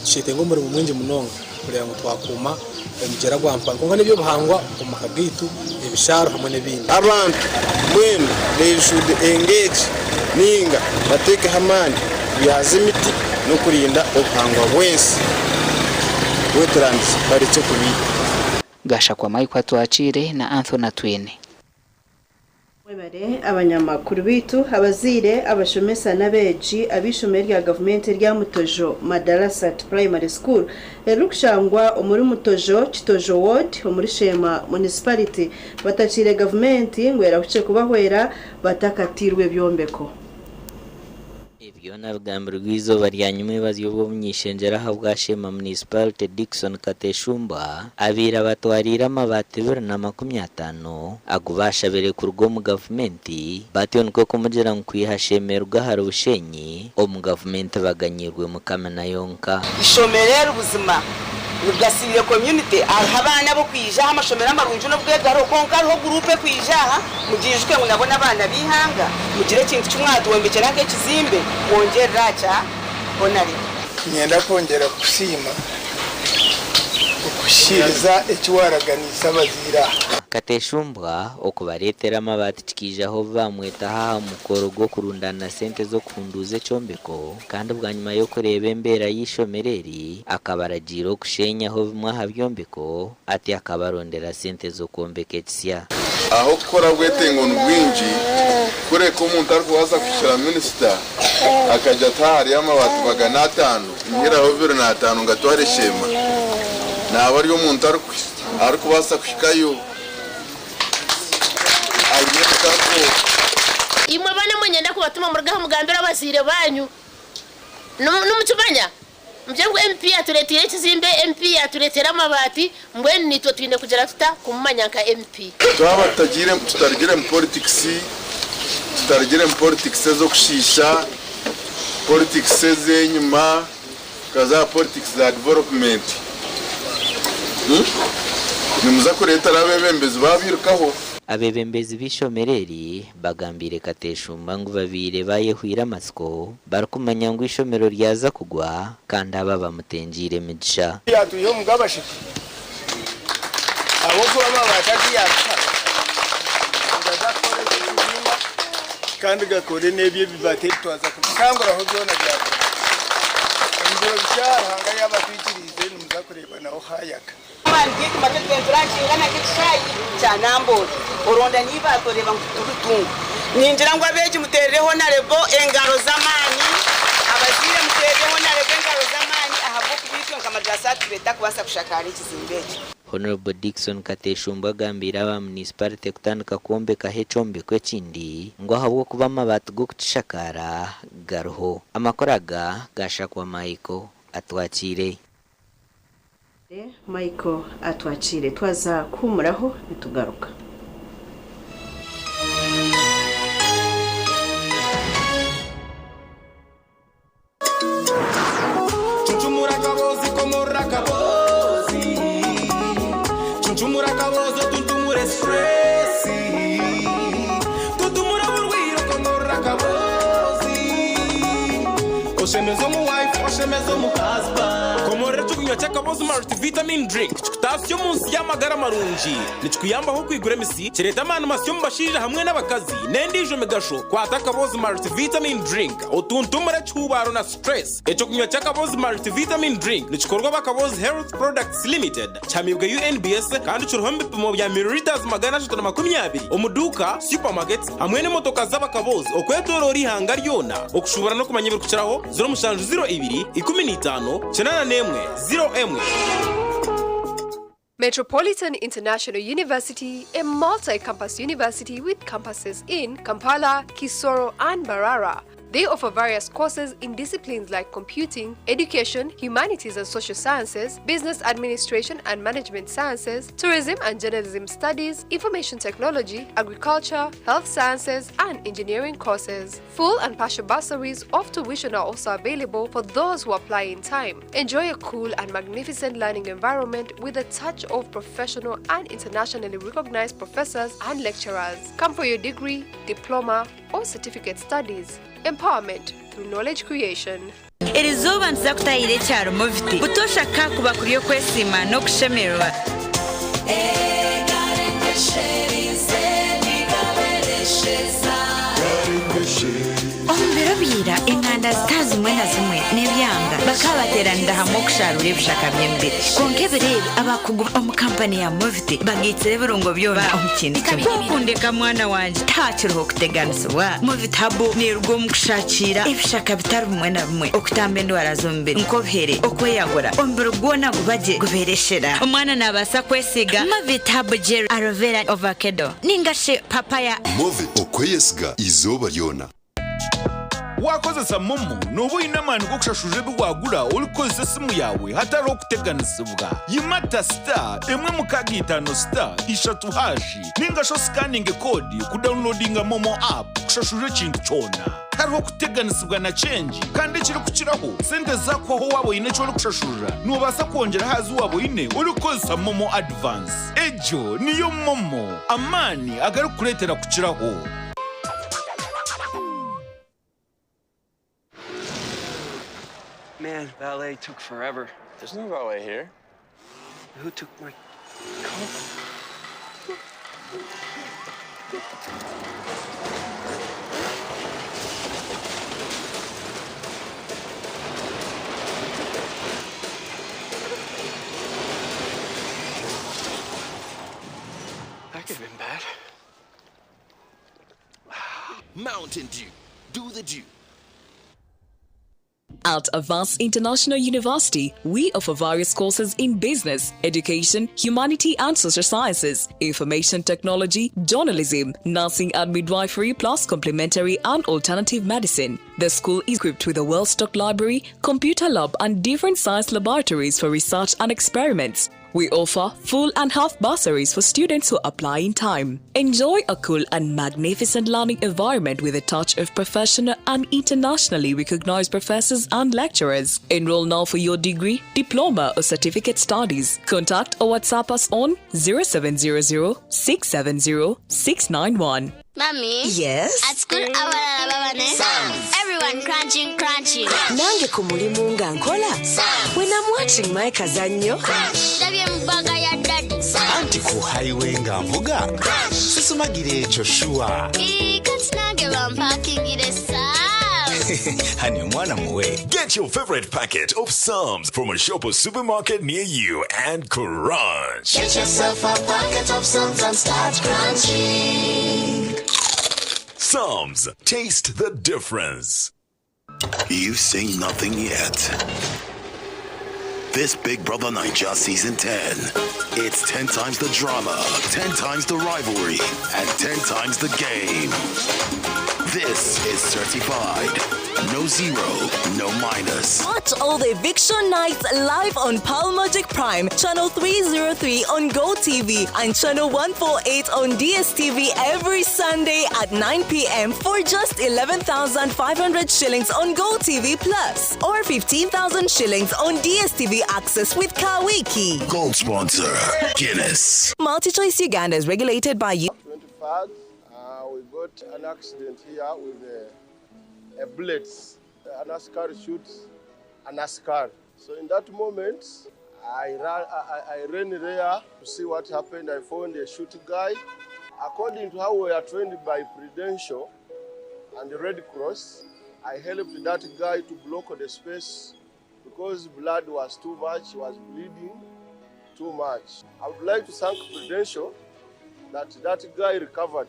tukyetenga omurimo mwingi munonga kureeba ngu twakuuma omugyera gwa Mpanga kwonka n'eby'obuhangwa omu maka gaitu, ebishaaro hamwe n'ebindi. Abantu mbwenu they should engage ninga bateekeho amaani kubyaza emiti n'okurinda obuhangwa bw'ensi, wetlands, barekye kubiita. Gashakwa Mike Atwakiire na Anthony Atwine. Mwebare abanyamakuru baitu, abazaire, abashomesa n'abeegi ab'eishomero rya gavumenti erya Mutojo Madarasat Primary School eririkushangwa omuri Mutojo, Kitojo Ward omuri Sheema Municipality batakiire gavumenti ngu erahukye kubahwera batakatiirwe ebyombeko. Ebi byona bigambirwe eizooba rya nyimwebazyo obu omuny'eishengyero ahabwa Sheema Municipality Dickson Kateshumba abaire abatwariire amabaati 250 agu baashabire kuruga omu gavumenti batyo nikwo kumugira ngu kwiha ashemererwe ahari Bushenyi omu gavumenti baganyiirwemu kamina yonka. Ishomero eri buzima rigasiire community, hariho abaana abokwija aha amashomero amarungi n'obwega hariho kwonka hariho guruupu ekwija aha, mugiijuke ngu nabo n'abaana b'eihanga, mugire ekintu ki mwatwombekyera nk'ekizimbe mwongyerere aha kya Honarebo. Niinyenda kwongyera kukusiima okuhikiiriza eki waaraganiise abazaire aha. Kateshumbwa okubareetera amabaati kikiijaho obu baamwetaho aha mukoro gw'okurundaana sente z'okuhunduuza ekyombeko kandi bwanyima y'okureeba embeera y'eishomero eri akabaragiira okushenyaho bimwe aha byombeko atyo akabarondera sente z'okwombeka ekisya. Aho kukora bwetengo ni bwingi kureka omuntu arikubaasa kuhikira minisita akagira ati hariyo amabaati 500 nyihiraho 25 ngatware Sheema naaba ari omuntu arikubaasa kuhikayo aine emikago. Imwe baana mwe niinyenda kubatuma muruge aha mugambire abazaire baanyu. Nimukimanya? Mugire ngu MP atureeteire ekizimbe, MP atureeteire amabaati, mbwenu naitwe twine kugira tuta kumumanya nka MP? Twaba tutarugire mu politikisi, tutarugire mu politikisi ez'okushiisha, politikisi ez'enyima, tukaza aha politikisi za development, nimuza kureetera abeebembezi baabirukaho. Abeebembezi b'eishomero eri bagambiire Kateshumba ngu babaire baayehwire amatsiko barikumanya ngu eishomero ryaza kugwa kandi aba bamutengyeire emigisha. Yaatwiha omu g'abasheki, ahabw'okuba amabaati agu yaatuha nigaza kukora eki ekihingwa kandi gakore n'ebi ebibaati ebi twaza kubishanguraho byona byaguma. Omu biro bikye aha Ruhanga yaaba atwikiriize nimuza kureeba naho haayaka. Amaani gaitu makye tugenzire aha kingana nk'ekishaayi kya Namboole. Oronda n'eibaati oreeba ngu tituritunga. Ningira ngu abeegi muteerereho Honarebo engaro z'amaani, abazaire muteerereho Honarebo engaro z'amaani ahabw'okuba itwe nka Madrasat tubaire tutakubaasa kushakaara ekizimbe eki. Hon. Dickson Kateshumbwa agambiire aba munisiparite kutandika kwombekaho ekyombeko ekindi ngu ahabw'okuba amabaati g'okukishakaara gariho. Amakuru aga gashakwa Michael Atwakiire. Michael Atwakiire twaza kuhumuraho nitugaruka. Cuncumura akabozi komorora akabozi Cuncumura akabozi otuntumure stress Tutumura burwiro komorora akabozi Oshemeza omu wife oshemeza omu husband Komorora ekyokunywa ky'akabozi multivitamin drink kikutasya omu nsi y'amagara marungi. Nikikuyambaho okwigura emisi, kireeta amaani masya omu bashaija hamwe n'abakazi, n'endiijo migasho. Kwata akabozi multivitamin drink otuntumure ekihuubaaro na stress. Ekyokunywa ky'akabozi multivitamin drink nikikorwa aba Kabozi Health Products Limited, kihamiibwe UNBS kandi kiriho omu bipimo bya millilitres 320 omu duuka, supermarkets hamwe n'emotoka z'abakabozi okwetoroora eihanga ryona. Okushuubura n'okumanya ebirikukiraho, 0702 15 81 01. Metropolitan International University, a multi-campus university with campuses in Kampala, Kisoro, and Mbarara. They offer various courses in disciplines like computing, education, humanities and social sciences, business administration and management sciences, tourism and journalism studies, information technology, agriculture, health sciences, and engineering courses. Full and partial bursaries of tuition are also available for those who apply in time. Enjoy a cool and magnificent learning environment with a touch of professional and internationally recognized professors and lecturers. Come for your degree, diploma, or certificate studies. Empowerment through knowledge creation. Erizooba nituza kutaahirira ekyaro Moviti. Butoosha ka kuba kuri okwesiima n'okushemererwa. Omu biro bya ira, enganda zitari zimwe na zimwe n'ebyanga bakaba bateeranira hamwe okusharuura ebishaka by'emibiri. Kwonka ebiro ebi, abakugu omu kampani ya Moviti bagaitsire ebirungo byona omu kintu kimwe. Ku okundeka mwana wangye, tihakiriho kuteganisibwa. Moviti Herbal neeruga omu kushakiira ebishaka bitari bimwe na bimwe okutamba endwara z'omubiri nk'obuhere, okweyagura, omubiri gwona guba gye gubeera eshera. Omwana naabaasa kwesiiga Movit Herbal Gel Aloe Vera Ovakedo ninga shi Papaya. Movit, okweyesiga eizooba ryona. Waakozesa MoMo, nooba oine amaani g'okushashurira ebi waagura orikukozesa esimu yaawe hatariho kuteganisibwa. Yimata star emwe mukaaga itaano star ishatu haashi nainga shi osikaninge koodi kudawunilodinga MoMo app kushashurira ekintu kyona. Tihariho kuteganisibwa na kyengi kandi ekirikukiraho, sente zaakuhwaho waaba oine eki orikushashurira, noobaasa kwongyera aha zi waaba oine orikukozesa MoMo Advance. Egyo niyo MoMo, amaani agarikukureetera kukiraho. Man, valet took forever. There's no valet here. Who took my car? That could have been bad. Mountain Dew. Do the dew. At Avance International University, we offer various courses in business, education, humanity and social sciences, information technology, journalism, nursing and midwifery, plus complementary and alternative medicine. The school is equipped with a well-stocked library, computer lab, and different science laboratories for research and experiments. We offer full and half bursaries for students who apply in time. Enjoy a cool and magnificent learning environment with a touch of professional and internationally recognized professors and lecturers. Enroll now for your degree, diploma, or certificate studies. Contact or WhatsApp us on 0700 670 691. Mommy? Yes? At school, abalala baba ne Everyone crunching, crunching. Nange ku mulimu nga nkola. When I'm watching my kazannyo. Ndabye mu bag ya daddy. Anti ku highway nga nvuga sisumagira ekyo sure. Ii, kati nange bampakingire Sam's. Honey omwana muwe. Get your favorite packet of Psalms from a shop or supermarket near you and crunch. Get yourself a packet of Psalms and start crunching. Psalms, taste the difference. You've seen nothing yet. This Big Brother Niger Season 10. It's 10 times the drama, 10 times the rivalry, and 10 times the game. This is certified. No zero, no minus. Watch all the eviction nights live on Pearl Magic Prime, channel 303 on GoTV and channel 148 on DSTV every Sunday at 9 p.m. for just 11,500 shillings on GoTV Plus or 15,000 shillings on DSTV Access with Kawiki. Gold sponsor, Guinness. MultiChoice Uganda is regulated by you. 23rd, we got an accident here with a bullet. An askar shoots an askar. So in that moment, I ran, I ran there to see what happened. I found a shooting guy. According to how we are trained by Prudential and the Red Cross, I helped that guy to block the space because blood was too much, he was bleeding too much. I would like to thank Prudential that that guy recovered.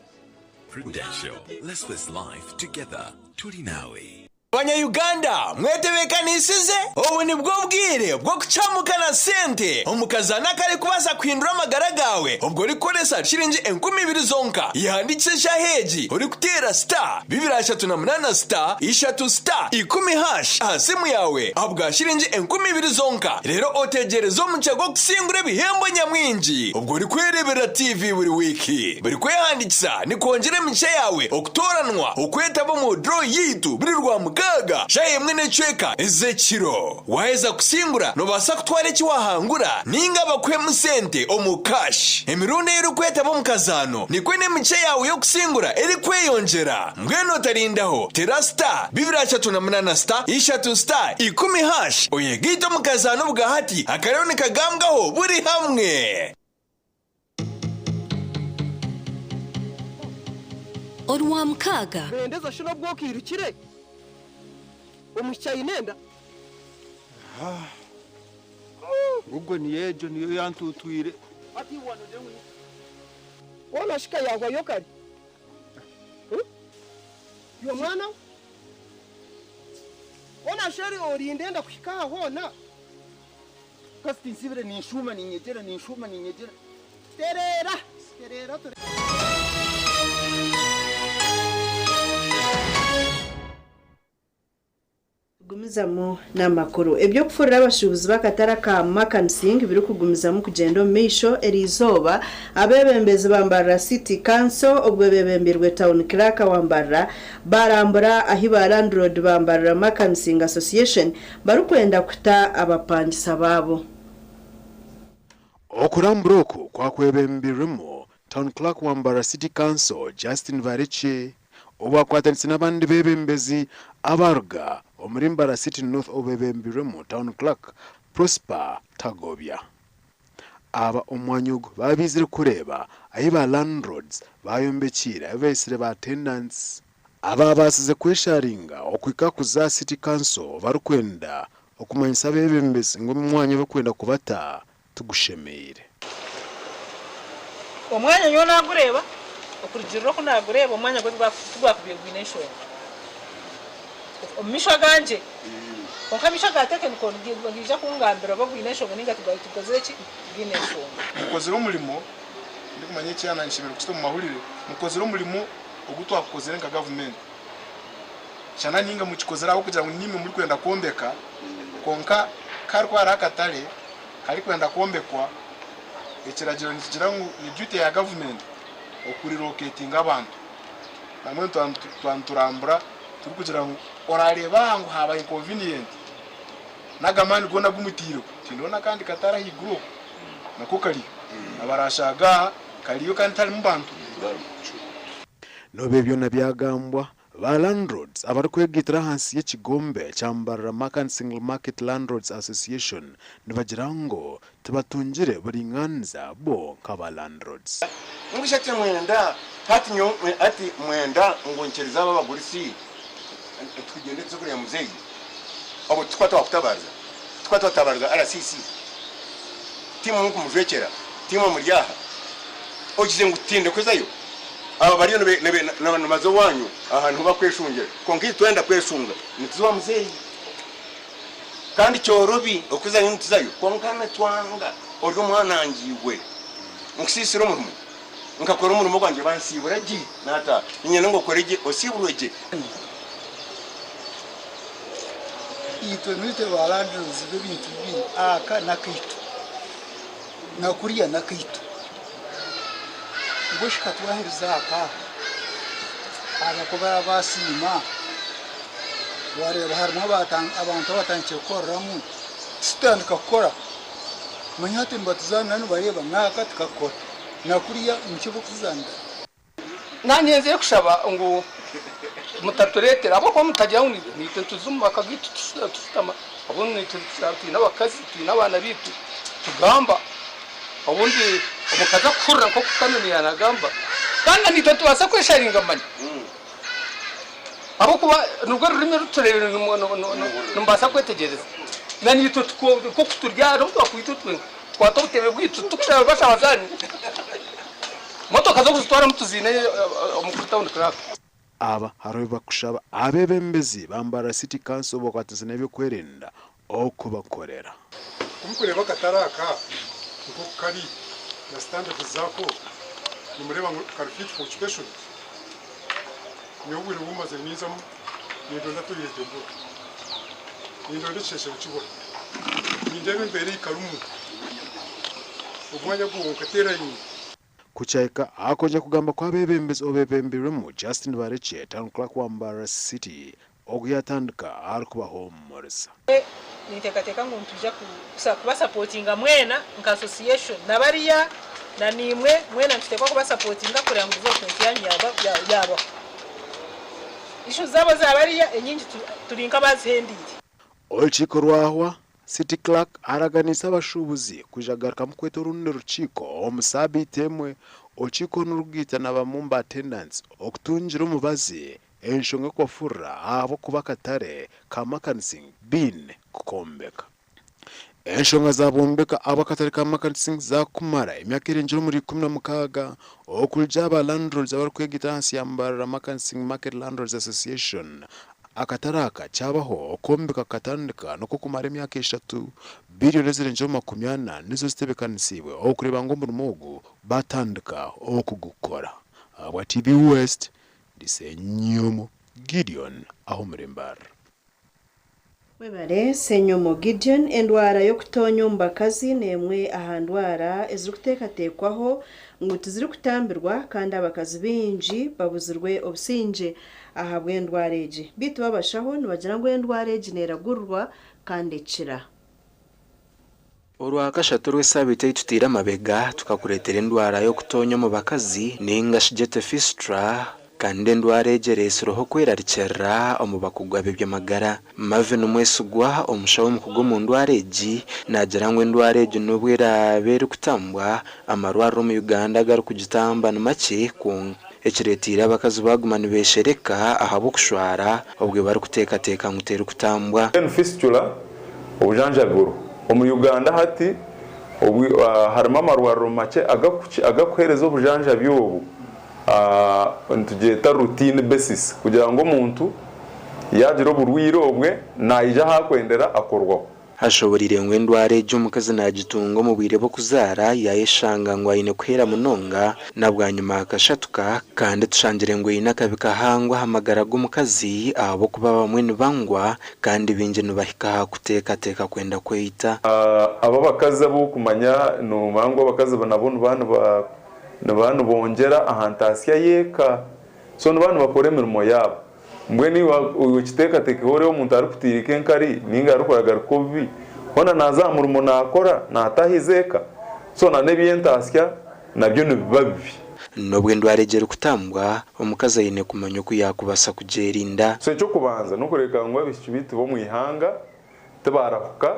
Prudential. Let's live life together. Tulinawi. Banyayuganda mwetebekanisize obu nibwo bwire bwo kucamukana sente omukazana kari kubaasa kuhindura amagara gawe obwo orikukoresa shiringi 2000 zonka yandikishe shaheegi orikuteera star 238 star 3 star 10 hash aha simu yawe ahabwa shiringi 2000 zonka rero otegereze omuca gw'okusingura ebihembo nyamwingi obwo orikwerebera tv buri wiki buri kwehandikisa nikwongyera emigisha yawe okutoranwa okwetaba omu draw yitu buri rwa mukaga shayemwe n'ecweka ez'ekiro waheza kusingura nobaasa kutwara eki wahangura ninga bakuhemu sente omu kashi emirundi ei orikwetaba omu kazaano nikwe n'emigisha yawe y'okusingura erikweyongyera mbwenu otarindaho tera star 238 star 3 star 10 hash oyegaite omu kazaano bwa hati akarero nikagambwaho buri hamwe. Orwamukaaga. Bendeza shino bwokirukire omushayi nenda. Ubwo niyejo niyo yantutwire. Ati wona shika yahwayo kare yo mwana wona sheri orindenda kuhika hona. Kasi tinsibire ninshuma ninyegera ninshuma ninyegera. Terera terera ture. Gumizamu n'amakuru ebyokufurira abashubuzi bakatara ka Makansing biri kugumizamu kugenda omu maisho eriizooba abebembezi bambarira City Council obwo bebembirwe Town Clerk wambarira barambura ahi ba landlord bambarira Makansing Association barikwenda kuta abapangisa babo. Okurambura oku kwakwebembirwemu Town Clerk wambara City Council Justin Variche obwakwatanisa n'abandi bebembezi abaruga omuri Mbarara City North obebembirwemu Town Clerk Prosper Tagobya. Aba omwanya ogu babizire kureeba ahi ba landlords bayombekire abeesire ba tenants aba baasize kwesharinga okwika kuza City Council barikwenda okumanyisa abebembezi ngu omwanya bakwenda kubata tugushemeire. Omwanya nyowe nagureba okurugirira oku nagureba omwanya gwe tugwakubye gwine enshonga omu misho ganje konka amisho ga tekiniko nigija kungambira oba gwine enshonga ninga tukozire ki gwine enshonga. Mukozire omurimo ndikumanya ekyana nshemere kusita omu mahurire mukozire omurimo ogu twakukozire nka gavumenti shana ninga mukikozire aho kugira ngu nimwe muri kwenda kwombeka konka kari akatare kari kwenda kwombekwa ekiragiro nikigira ngu ni duty ya gavumenti okuriroketinga abantu namwe twanturambura turi kugira ngu orareba ngu haba inconvenient nagamani gona gumutiro tindona kandi katara higuru nako kali abarashaga kaliyo kandi tali mu bantu. Nobe byona byagambwa ba landlords abarikwegitira ahansi y'ekigombe kya Mbarara Merchant Single Market Landlords Association nibagira ngo tibatungire buri nganza bo nk'aba landlords. Ngishati mwenda hati nyo ati mwenda ngo nchereza abagurisi tugende tuzukure muzeyi abo tukwata wakutabarza tukwata watabarza RCC timu nkumujwekera timu muryaha ogize ngutinde kwezayo aba bariyo namazo wanyu ahantu bakweshungera konki twenda kwesunga nituwa muzeyi. Kandi kyorobi okuzayo nituzayo kwonka nitwanga ori omwana wangye iwe nkusiisire omurimo nkakora omurimo gwangye bansiibura gye naataaha niinyenda ngu okore gye osiiburwe gye. Itwe nitwe ba landlords b'ebintu bibiri, aka n'akaitu na kuriya n'akaitu. Mbwenu shi ka twaherize aka, aba ku basiima, wareeba harimu abantu abatandikire kukoreramu, titutandika kukora, manya hati nibatuzaanira nibareeba n'aka tikakukora na kuriya nikyo barikutuzaanira. Naanye nzire kushaba ngu mutatureetera ahabw'okuba mutagira ngu naitwe nituza omu maka gaitu tushutama obundi naitwe twine abakazi twine abaana baitu tugamba obundi omukazi akuhurira nk'oku Canon yaanagamba kandi na naitwe nitubaasa kwesharinga manya ahabw'okuba nirwo rurimi oru tureebire nimubaasa kwetegyereza na naitwe nk'oku turi aha n'obu twakwitwa itwenka tukwate obutebe bwaitu tukushaba bashaba zaani. Motoka z'okuzitwaramu tuziine omu Town Clerk. Aba hariho ebi bakushaba abeebembezi ba Mbarara City Council obakwatanisa n'ebyokwerinda okubakorera. Ku murikureeba akatare aka nk'oku kari na standards zaako, nimureeba ngu kari fit for occupation? Nyowe obwire obu mazire ninzamu nindonda toilet mbura, nindonda ekisheshero kibura, nindeeba embeera ei karimu, omwanya gwonka terayini. Ku kyahika aha kwongyera kugamba kw'abeebembezi obeebembirwemu Justin Barekye, Town Clerk wa Mbarara City, ogu yaatandika arikubahuumuriza. Ninteekateeka ngu nitwija kubasapotinga mwena nka association na bariya na naimwe mwena nituteekwa kubasapotinga kureba ngu development yanyu yaabaho. Issues zaabo za bariya enyingi turi nk'abazihendiire. Orukiiko rwahwa, City Clerk araganiise abashuubuzi kwija kugarukamu kweta orundi rukiiko omu saabiiti emwe. Orukiiko nirugaita na bamwe omu ba tenants okutungira omubazi enshonga y'okubafurira ahabw'okuba akatare ka Makansing baine kukombeka. Enshonga za bwombeka ahabw'akatare ka Makansing zaakumara emyaka erengire omuri 16 okurugira aha ba landlords abarikwegaita ahansi ya Mbarara Makansing Market Landlords Association Akatare aka kyabaho, okwombeka kukatandika n'okw'okumara emyaka eshatu. Biriyoni ezirengire omu 40 nizo zitebeekanisiibwe okureeba ngu omurimo ogu baatandika okugukora. Ahabwa TV West, ndi Ssenyomo Gideon ah'omuri Mbarara. Webare Ssenyomo Gideon. Endwara y'okutoonya omu bakazi n'emwe aha ndwara ezirikuteekateekwaho ngu tizirikutambirwa kandi abakazi baingi babuzirwe obusingye ahabw'endwara egi. Beitu abashaho nibagira ngu endwara egi neeragurirwa kandi ekira. Orwakashatu orw'esaabiiti ei tutaire amabega tukakureetera endwara y'okutoonya omu bakazi ninga shi Genital Fistula kandi endwara egi ereetsireho okwerarikirira omu bakugu ab'eby'amagara. Marvin Mwesigwa, omushaho omukugu omu ndwara egi naagira ngu endwara egi n'obu eraabe erikutambwa, amarwariro omu Uganda agarikugitamba ni makye kwonka ekireeteire abakazi baaguma nibeeshereka ahabw'okushwara obwo barikuteekateeka ngu terikutambwa. Mbwenu Fistula Obujanjabi buriho. Omu Uganda hati harimu amarwariro makye agakuhereza obujanjabi obu, nitugyeta routine basis kugira ngu omuntu yagira oburwaire obwe naija ahu akwendera akorwaho. Ashoboreire ngu endwara egi omukazi nagitunga omu bwire bw'okuzaara yayeshanga ngu aine kuheera munonga na bwanyima akashatuka kandi tushangire ngu eine akabi kahango aha magara g'omukazi ahabw'okuba abamwe nibangwa Kandi baingi nibahika aha kuteekateeka kwenda kweita. Abo abakazi abu okumanya nomanya ngu abakazi nabo nibaba nibongyera aha ntaasya y'eka so nibaba nibakora emirimo yaabo. Mbwenu iwe okiteekateekeho oreebe omuntu arikutiirika enkari ninga arikuragarika obubi hoona naaza aha murimo naakora naataahiza eka so na n'eby'entaasya nabyo nibiba bibi. N'obu endwara egi erikutambwa, omukazi aine kumanya oku yaakubaasa kugyerinda. So eky'okubanza n'okureeka ngu abaishiki baitu b'omu ihanga tibarahuka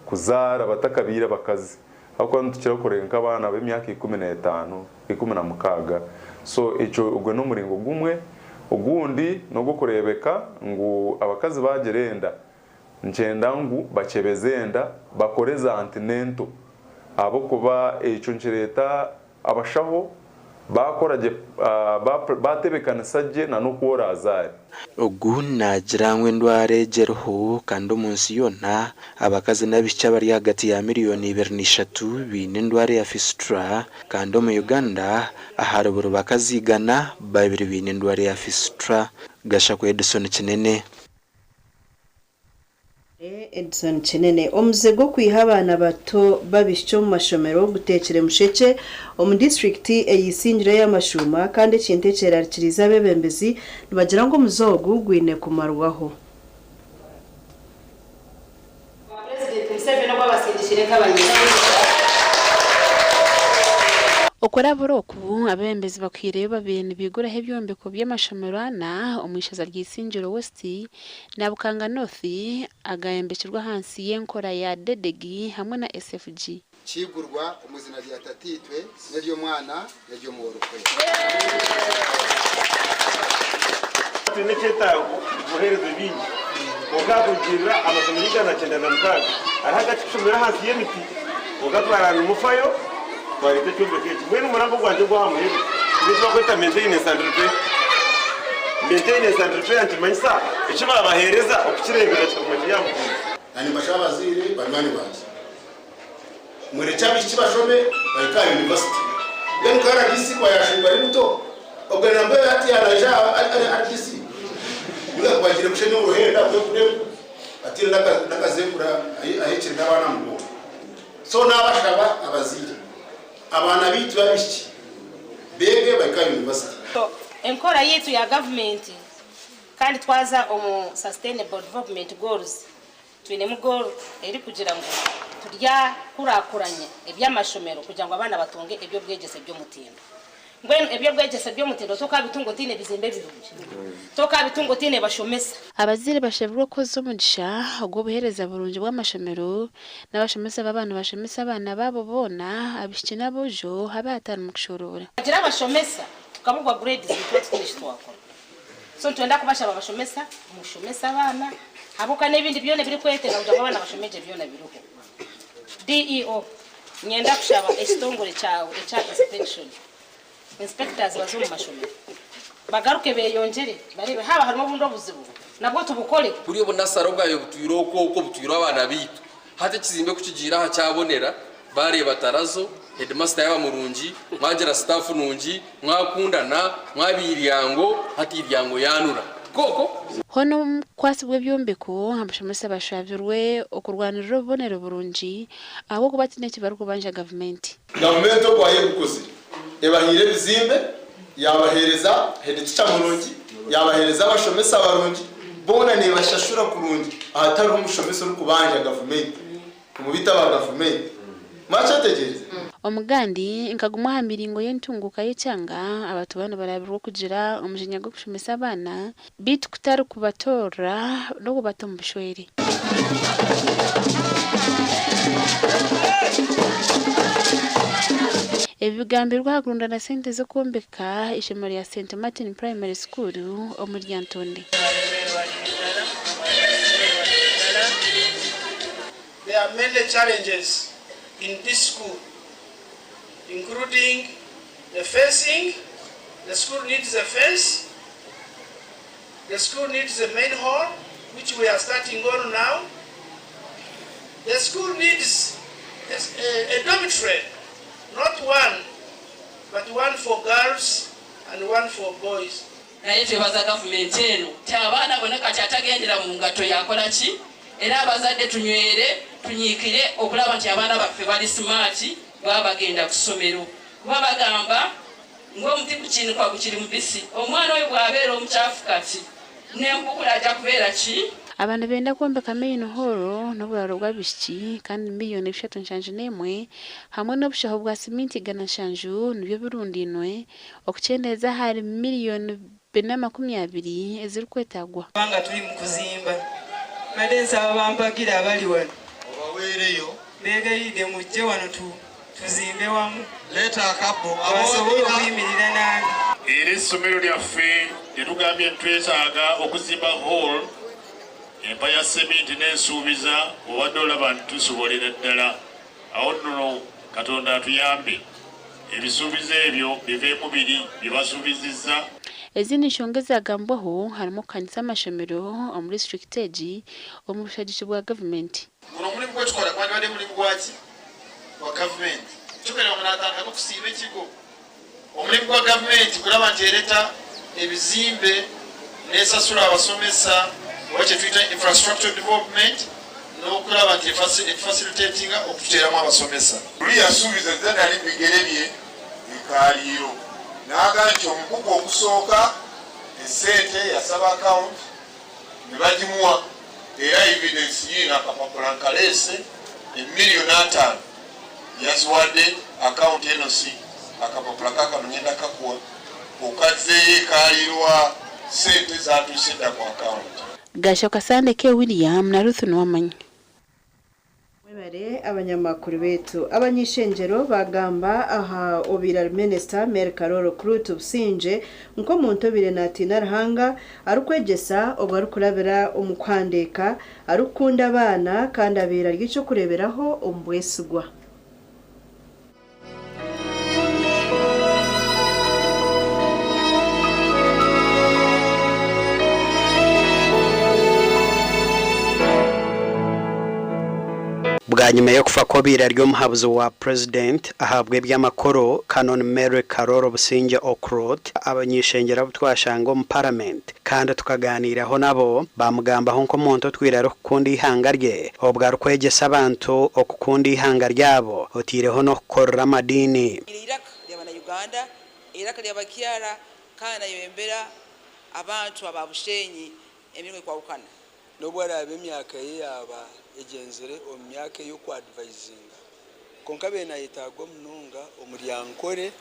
kuzaara batakabaire abakazi ahabw'okuba nitukira kureeba nk'abaana b'emyaka 15, 16 so ekyo ogwo n'omuringo gumwe. Ogundi n'ogw'okureebeka ngu abakazi baagira enda Nikyenda ngu bakyebeze enda, bakore za antinento ahabw'okuba ekyo nikireeta abashaho Baakora gye, baatebeekanisa gye na n'oku oraazaare. Ogu naagira ngu endwara egi eriho kandi omu nsi yoona abakazi n'abaishiki abari ahagati ya miriyoni 23 baine endwara ya fistula kandi omu Uganda ahari buri bakazi 100, babiri baine endwara ya fistula. Gashakwa Edison Kinene. Edson Kinene, Omuze gw'okwiha abaana bato b'abaishiki omu mashomero guteekire mushekye omu disiturikiti ey'eisingiro eya Mashuuma kandi ekintu ekyerarikiriize abeebembezi nibagira ngu omuze ogu gwine kumarwaho. Purezidenti Museveni ogu abasindikire nk'abanyesingye. Okurabura oku, abeebembezi bakuhaireyo babaire nibaiguraho ebyombeko by'amashomero ana omu ishaza rya Isingiro West na Bukanga North agaayombekirwe ahansi y'enkora ya DEDEG hamwe na SFG. Kigurwa omu izina rya Tataitwe n'ery'Omwana n'ery'Omwoyo Orikwera. Twine ekyetaago kubuheereza bingi kwonka kurugiirira amasomero 196 hariho agakikushomera ahansi y'emiti kwonka twarara nimufayo twareeta ekyombeko eki mbwenu omurango gwangye ogw'aha muheru nigwo eki barikweta maintenance and repair. Maintenance and repair nikimanyisa eki baabaheereza okukireeberera kikaguma kiri aha mutindo. Na nimbashaba abazaire banywani bangye Murekye abaishiki bashome bahike aha university. Mbwenu nka rdc kuba yashingwa ari muto obwe nambwenu hati yanaija aha rdc ninga kuba agiire kushenya oruhenda kwekuremu atiine nakazekura ahekire nabaana aha mugongo. So nabashaba abazaire abaana baitu babaishiki beege bahike aha university. Enkora yaitu ya gavumenti kandi twaza omu Sustainable Development Goals Twinemu goal erikugira ngu turyakurakuranya eby'amashomero kugira ngu abaana batunge eby'obwegyese by'omutindo. Mbwenu eby'obwegyese by'omutindo tokabitunga otaine bizimbe birungi, tokabitunga otaine bashomesa. Abazaire bashabirwe okukozesa omugisha ogw'obuheereza burungi bw'amashomero n'abashomesa baaba nibashomesa abaana baabo boona abaishiki n'aboojo habe hatarimu kushoroora. Twagira abashomesa tukabugwa grades nituba tutaine eki twakora. So nitwenda kubashaba abashomesa mushomese abaana ahabw'okuba n'ebindi byona ebirikwetenga kugira ngu abaana bashome gye byona biriho. DEO, Niinyenda kushaba ekitongore kyawe ekya inspection, inspectors baze omu mashomero bagaruke beyongyere bareebe haaba harimu obundi obuzibu nabwo tubukoreho. Buri obunasare obwabaire butwire okwo okwo butwirwe abaana baitu. Hati ekizimbe ku kigiire aha kyabonera, baareeba tarazo, headmaster yaaba murungi, mwagira staff nungi, mwakundana, mwaba eiryango, hati eiryango yaanura. Tikwo? Hoona omu kukwatsibwa ebyombeko, abashomesa bashabirwe okurwanirira obubonero burungi ahabw'okuba tihaine eki barikubanja gavumenti. Gavumenti ogwayo egukozire, ebahaire ebizimbe, yaabaheereza headteacher murungi, yaabaheereza abashomesa barungi, boona neebashashura kurungi ahatariho omushomesa orikubanja gavumenti omu beitu aba gavumenti. Mwakyetegyereza? Omugandi nka gumwe aha miringo y'entunguuka y'ekyanga, abatuura nibarabirwa okugira omujinya gw'okushomesa abaana beitu kutari kubatoorera n'okubata omu bushwere. Ebi bigambirwe aha kurundana sente z'okwombeka eishomero rya Saint Martin Primary School omuri Lyantonde. There are many challenges in this school, including the fencing. The school needs a fence. The school needs a main hall, which we are starting on now. The school needs a dormitory, not one, but one for girls and one for boys. Naye twebaza gavumenti eno nti abaana bonna kati atagendera mu ngatto yakola ki era abazadde tunywere tunyiikire okulaba nti abaana baffe bali simaati baba bagenda ku ssomero kuba bagamba ng'omuti gukinikwa gukiri mubisi omwana oyo bw'abeera omukyafu kati n'empukula ajja kubeera ki? Aba nibenda kwombeka Main Hall n'oburaaro bw'abaishiki kandi miriyoni 371 hamwe n'obushaho bwa siminti 700 nibyo birundainwe okukyendeeza ahari miriyoni 420 ezirikwetagwa. Kubanga tuli mu kuzimba. Mbadde nsaba bampagire abali wano. Obaweereyo. Mbeegayiridde mujje wano tu, tuzimbe wamu. Leeta akabbo. Basobole okuyimirira nange. Era essomero lyaffe lye tugambye nti twetaaga okuzimba hall, empa ya seminti n'ensuubiza obadde olaba nti tusobolera ddala. Awo nno Katonda atuyambe. Ebisuubizo ebyo biveemu biri bye basuubizizza. Ezindi nshonga ezagambwaho harimu okuhanika amashomero omuri disiturikiti egi omu bushagiki bwa gavumenti. Guno omulimu gwekikora gwandibadde mulimu gwaki? Gwa gavumenti. Kyokareba ngu natandika n'okusiima ekigo. Omulimu gwa gavumenti kuraba nti ereta ebizimbe n'esasura abasomesa oba kyetwita infrastructural development n'okuraba nti efacilitatinga okututeramu abasomesa. Luli yasuubiza nti nali mu bigere bye e Kaaliiro n'agamba nti omugugu ogusooka essente yasaba akawunti ne bagimuwa era evidence yiino akapapula nkaleese emiliyoni ataano yaziwadde akawunti eno si akapapula kaakano ngenda kakuwa okazzeeyo e Kaaliiro wa ssente zaatuuse dda ku akawunti. Gashoka Sande K. William na Ruth Nuwamanya. Mwebare abanyamakuru baitu. Abany'eishengyero baagamba aha obaire ari Minisita Mary Karooro Ruth Busingye nk'omuntu obaire naatiina Ruhanga, arikwegyesa obwo arikurabira omu kuhandiika, arikukunda abaana kandi abaire ari eky'okureeberaho omu bwesigwa. Bwanyima y'okufa kw'obaire ari omuhabuzi wa Purezidenti ahabw'eby'amakuru, Canon Mary Karoro Busingye Okurut, abany'eishengyero abu twashanga omu Paramenti kandi tukaganiiraho nabo baamugambaho nk'omuntu otwire arikukunda eihanga rye obwo arikwegyesa abantu okukunda eihanga ryabo otaireho n'okukorera amadiini. Eiraka rya bana-Uganda, eiraka ry'abakyara kandi nayebembera abantu aba Bushenyi emiringo ekwahukana. N'obu araabe emyaka ye yaaba egyenzire omu myaka ey'okwadvayizinga, kwonka abaire nayetaagwa munonga omuri Ankole,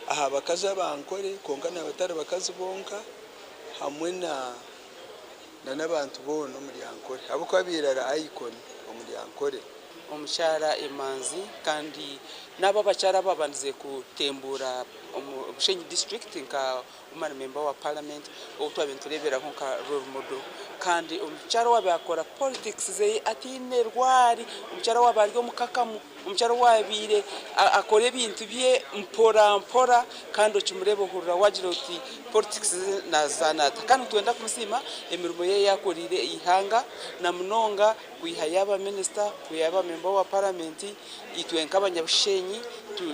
aha bakazi aba Ankole kwonka nabatari bakazi bonka hamwe na n'abantu boona omuri Ankole ahabw'okuba abaire ari icon omuri Ankole. Omukyara emanzi kandi n'abo abakyara ababandize kutembuura omu Bushenyi district nka woman member wa parliament ou twabaire nitureeberaho nka role model kandi omukyara owaabaire akora politics ze ataine rwari, omukyara owaabaire ari omukakamu, omukyara owaabaire akora ebintu bye mpora mpora kandi okimureeba ohurira waagira oti politics ze naazizaana ata. Kandi nitwenda kumusiima emirimo ye ei yakoreire eihanga na munonga kwiha yaaba minisita, kwiha yaaba memba wa paramenti, itwe nk'abanyabushenyi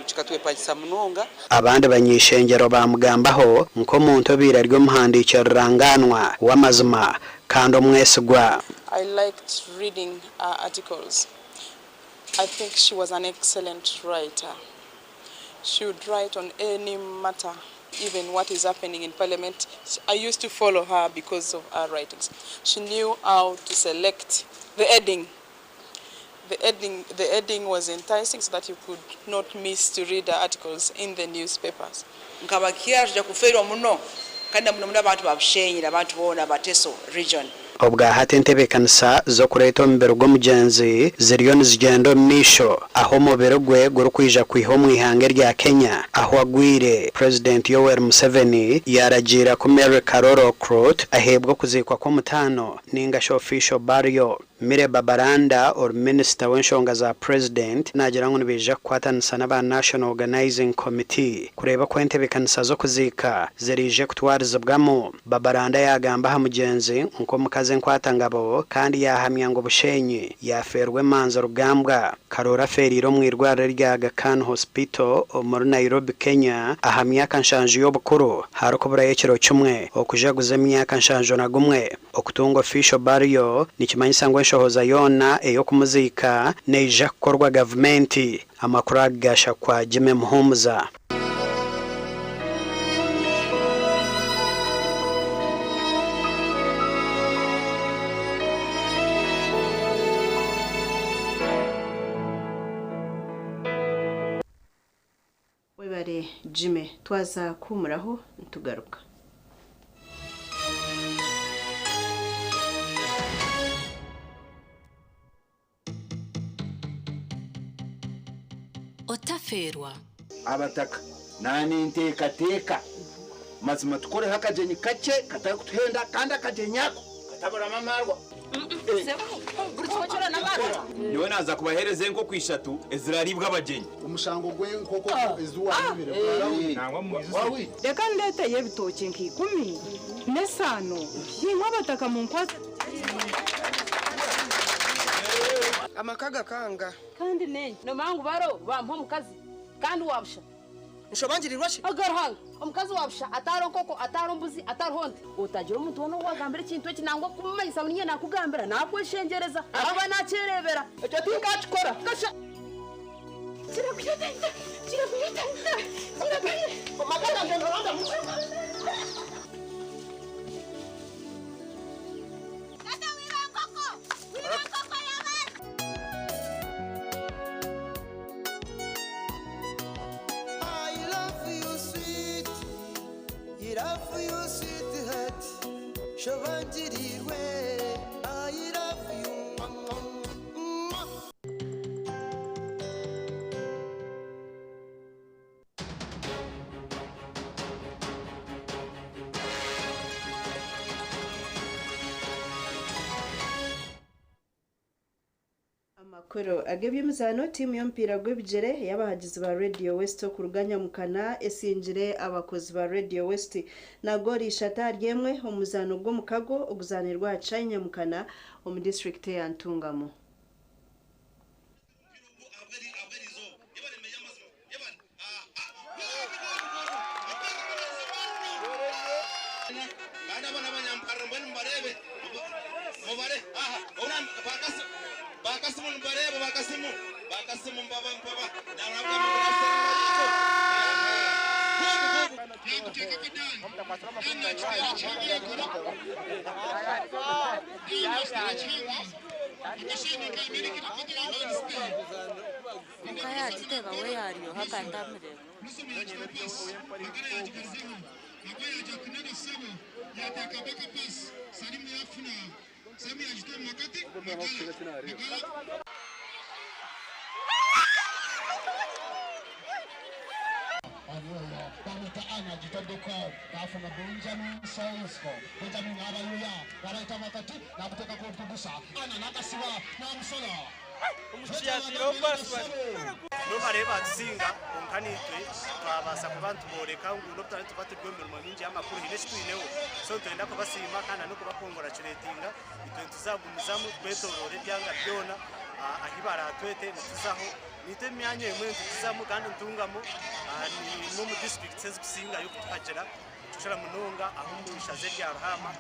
kikatwepangisa munonga. Abandi bany'eishengyero baamugambaho nk'omuntu obaire ari omuhandiiki rurangaanwa w'amazima kandi omwesigwa. I liked reading her articles. I think she was an excellent writer. She would write on any matter, even what is happening in parliament. I used to follow her because of her writings. She knew how to select the heading. The heading, the heading was enticing so that you could not miss to read the articles in the newspapers. Nk'abakyara tugya kufeerwa muno kandi na muno muno abantu ba Bushenyi n'abantu boona aba Teso region. Obwahati entebeekanisa z'okureeta omubiri gw'omugyenzi ziriyo nizigyenda omu maisho ahu omubiri gwe gurikwija kwihwa omu ihanga erya Kenya ahu agwire. Purezidenti Yoweri Museveni yaaragiira ku Mary Karoro Okurut aheebwe okuziikwa kw'omutaano ninga shi official burial. Mire Babalanda ori minisita w'enshonga za Purezidenti naagira ngu nibaija kukwatanisa n'aba National Organizing Committee kureeba oku entebeekanisa z'okuziika ziraije kutwarizibwamu. Babalanda yaagamba aha mugyenzi nk'omukazi enkwatangabo kandi yaahamya ngu Bushenyi yaafeerwa emanzi rugambwa. Karooro afeereire omu irwariro erya Aga Khan Hospital omuri Nairobi, Kenya aha myaka nshanju y'obukuru harikuburayo ekiro kimwe okujaguza emyaka 71. Okutunga official burial nikimanyisa ngu enshohoza yoona ey'okumuziika neija kukorwa gavumenti. Amakuru aga gashakwa Jimmy Muhumuza. Webare Jimmy. Twaza kuhumuraho nitugaruka. Otafeerwa. Abataka, Naninteekateeka mazima tukoreho akagyenyi kakye katarikutuhenda kandi akagyenyi ako kataburamu amaarwa. Buri Nyowe naaza kubaheereza enkoko ishatu eziraariibwe abagyenyi. Omushango gw'enkoko ezi waayibire Reka ndeeteyo ebitookye nka ikumi n'esaano, naimwe abataka munkwatse Amaka gakanga. Kandi n'enki nomanya ngu baro bampa omukazi kandi wa busha. Nshobangirirwa shi? Aga Ruhanga, omukazi wa busha atariho nkoko, atariho mbuzi, atariho nte. Otagira omuntu woona ou wagambira ekintu eki nangwa kumumanyisa ngu niinye naakugambira, naakweshengyereza ahakuba naakyereebera. Ekyo tinkaakikora. Kasha! I love you sweet, I love you sweetheart, shobangirirwe. I love you. Mwah. Amakuru ag'eby'emizaano tiimu y'omupiira gw'ebigyere ey'abahagizi ba Radio West okuruga Nyamukana esingire abakozi ba Radio West na goolo ishatu ahari emwe omu muzaano gw'omukago oguzaanirwe aha kishaayi Nyamukana omu disiturikiti eya Ntungamo. Kandi aba n'abanyampariro mbwenu mubareebe mubare aha ona bakasi bakasimu nimubareebe bakasimu bakasimu mbaba mbaba Konka yaagiteeba we yaaryoha akandamureeba. Bamwita Ana agitaddeko n'afuna Benjamin Saisko. Benjamin n'abayuya n'abayita wakati n'amuteekako olukugusa Ana n'akasiba n'amusala. Nobareeba batusinga kwonka naitwe twabaasa kuba nitubooreka ngu n'obu turaabe tuba turi omu mirimo mingi y'amakuru haine eki twineho. So nitwenda kubasiima kandi n'okubakongurachuretinga. Itwe nituzagumizamu twetoroora ebyanga byona ahi baraatwete nituzaho. Naitwe emyanya emwe nitugizamu kandi nitungamo nimwe omu disiturikiti ezikusingayo kutuhagira kukira munonga aha omu ishaza erya Ruhaama.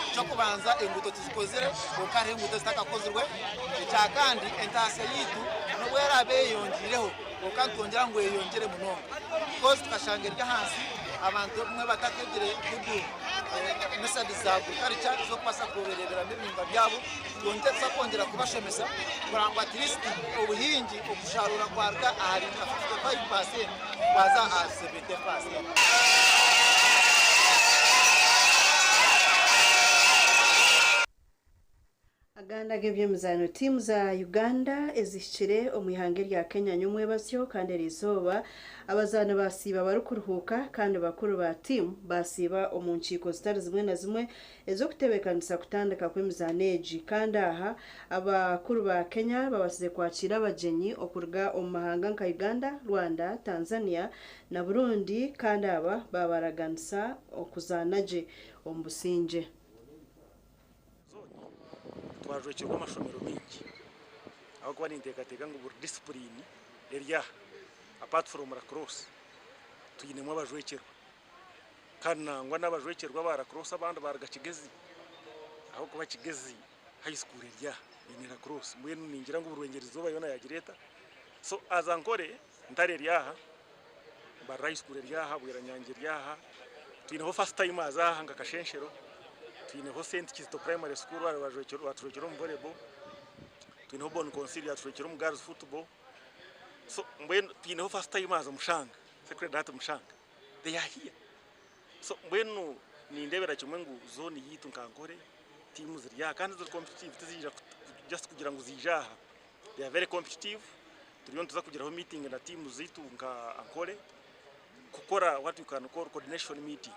Eky'okubanza enguuto tuzikozire kwonka hariho enguuto ezitakakozirwe. Ekyakandi entaasya yaitu n'obu eraabe eyeyongiireho kwonka nitwongyera ngu eyeyongyere munonga because tukashanga eri ahansi abantu obumwe batakegire good methods za agriculture ez'okubaasa kureeberamu ebihingwa byabo. Twongye tuza kwongyera kubashomesa kureba ngu at least obuhingi okusharuura kwaruga ahari nka 55% kwaza aha 70%. Agandi ag'eby'emizaano Tiimu za Uganda ezihikire omu ihanga erya Kenya nyomwebazyo kandi eriizooba abazaani baasiiba barikuruhuuka kandi bakuru ba tiimu baasiiba omu nkiiko zitari zimwe na zimwe ez'okutebeekanisa kutandika kw'emizaano egi kandi aha abakuru ba Kenya babasize kwakiira abagyenyi okuruga omu mahanga nka Uganda, Rwanda, Tanzania na Burundi kandi aba baabaraganisa okuzaana gye omu busingye. Twajwekyerwa amashomero maingi ahabw'okuba ninteekateeka ngu buri disipuriini eri aha apart from lacrosse twinemu abajwekyerwa kandi nangwa n'abajwekyerwa aba lacrosse abandi baaruga Kigezi ahabw'okuba Kigezi high school eri aha eine lacrosse mbwenu ningira ngu Burwengyera Izooba yoona yaagireeta so as Ankole Ntare eri aha, Mbarara high school eri aha, Bweranyangi eri aha, twineho first timers aha nka Kashenshero, twineho Saint Kizito primary school batujwekyera omu volleyball, twineho Bon Consilia yatujwekyera omu girls football, so mbwenu twineho first timers Mushanga, Sacred Heart Mushanga, they are here. So mbwenu nindeebera kimwe ngu zooni yaitu nka Ankole tiimu ziri aha kandi ziri competitive tiziija just kugira ngu ziije aha, they are very competitive. Turiyo nituza kugiraho meeting na tiimu zaitu nka Ankole kukora what we can call coordination meeting.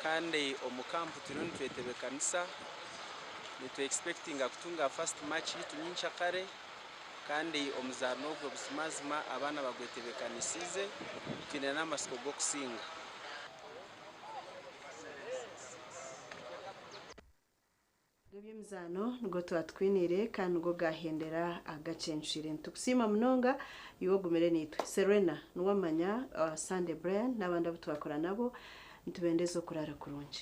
Kandi omu kampu turiyo nitwetebekanisa. Nitu expectinga kutunga first match yitu nyenkyakare kandi omuzaano ogwe buzimazima abaana bagwetebekanisiize, twine n'amatsiko g'okusinga. G'eby'emizaano nigo twatwiniire kandi nigo gaahendera agacencwire. Nitukusiima munonga iwe ogumire naitwe. Serena, Niwamanya, Sunday Brian n'abandi abu twakora nabo, nitubendeza okuraara kurungi.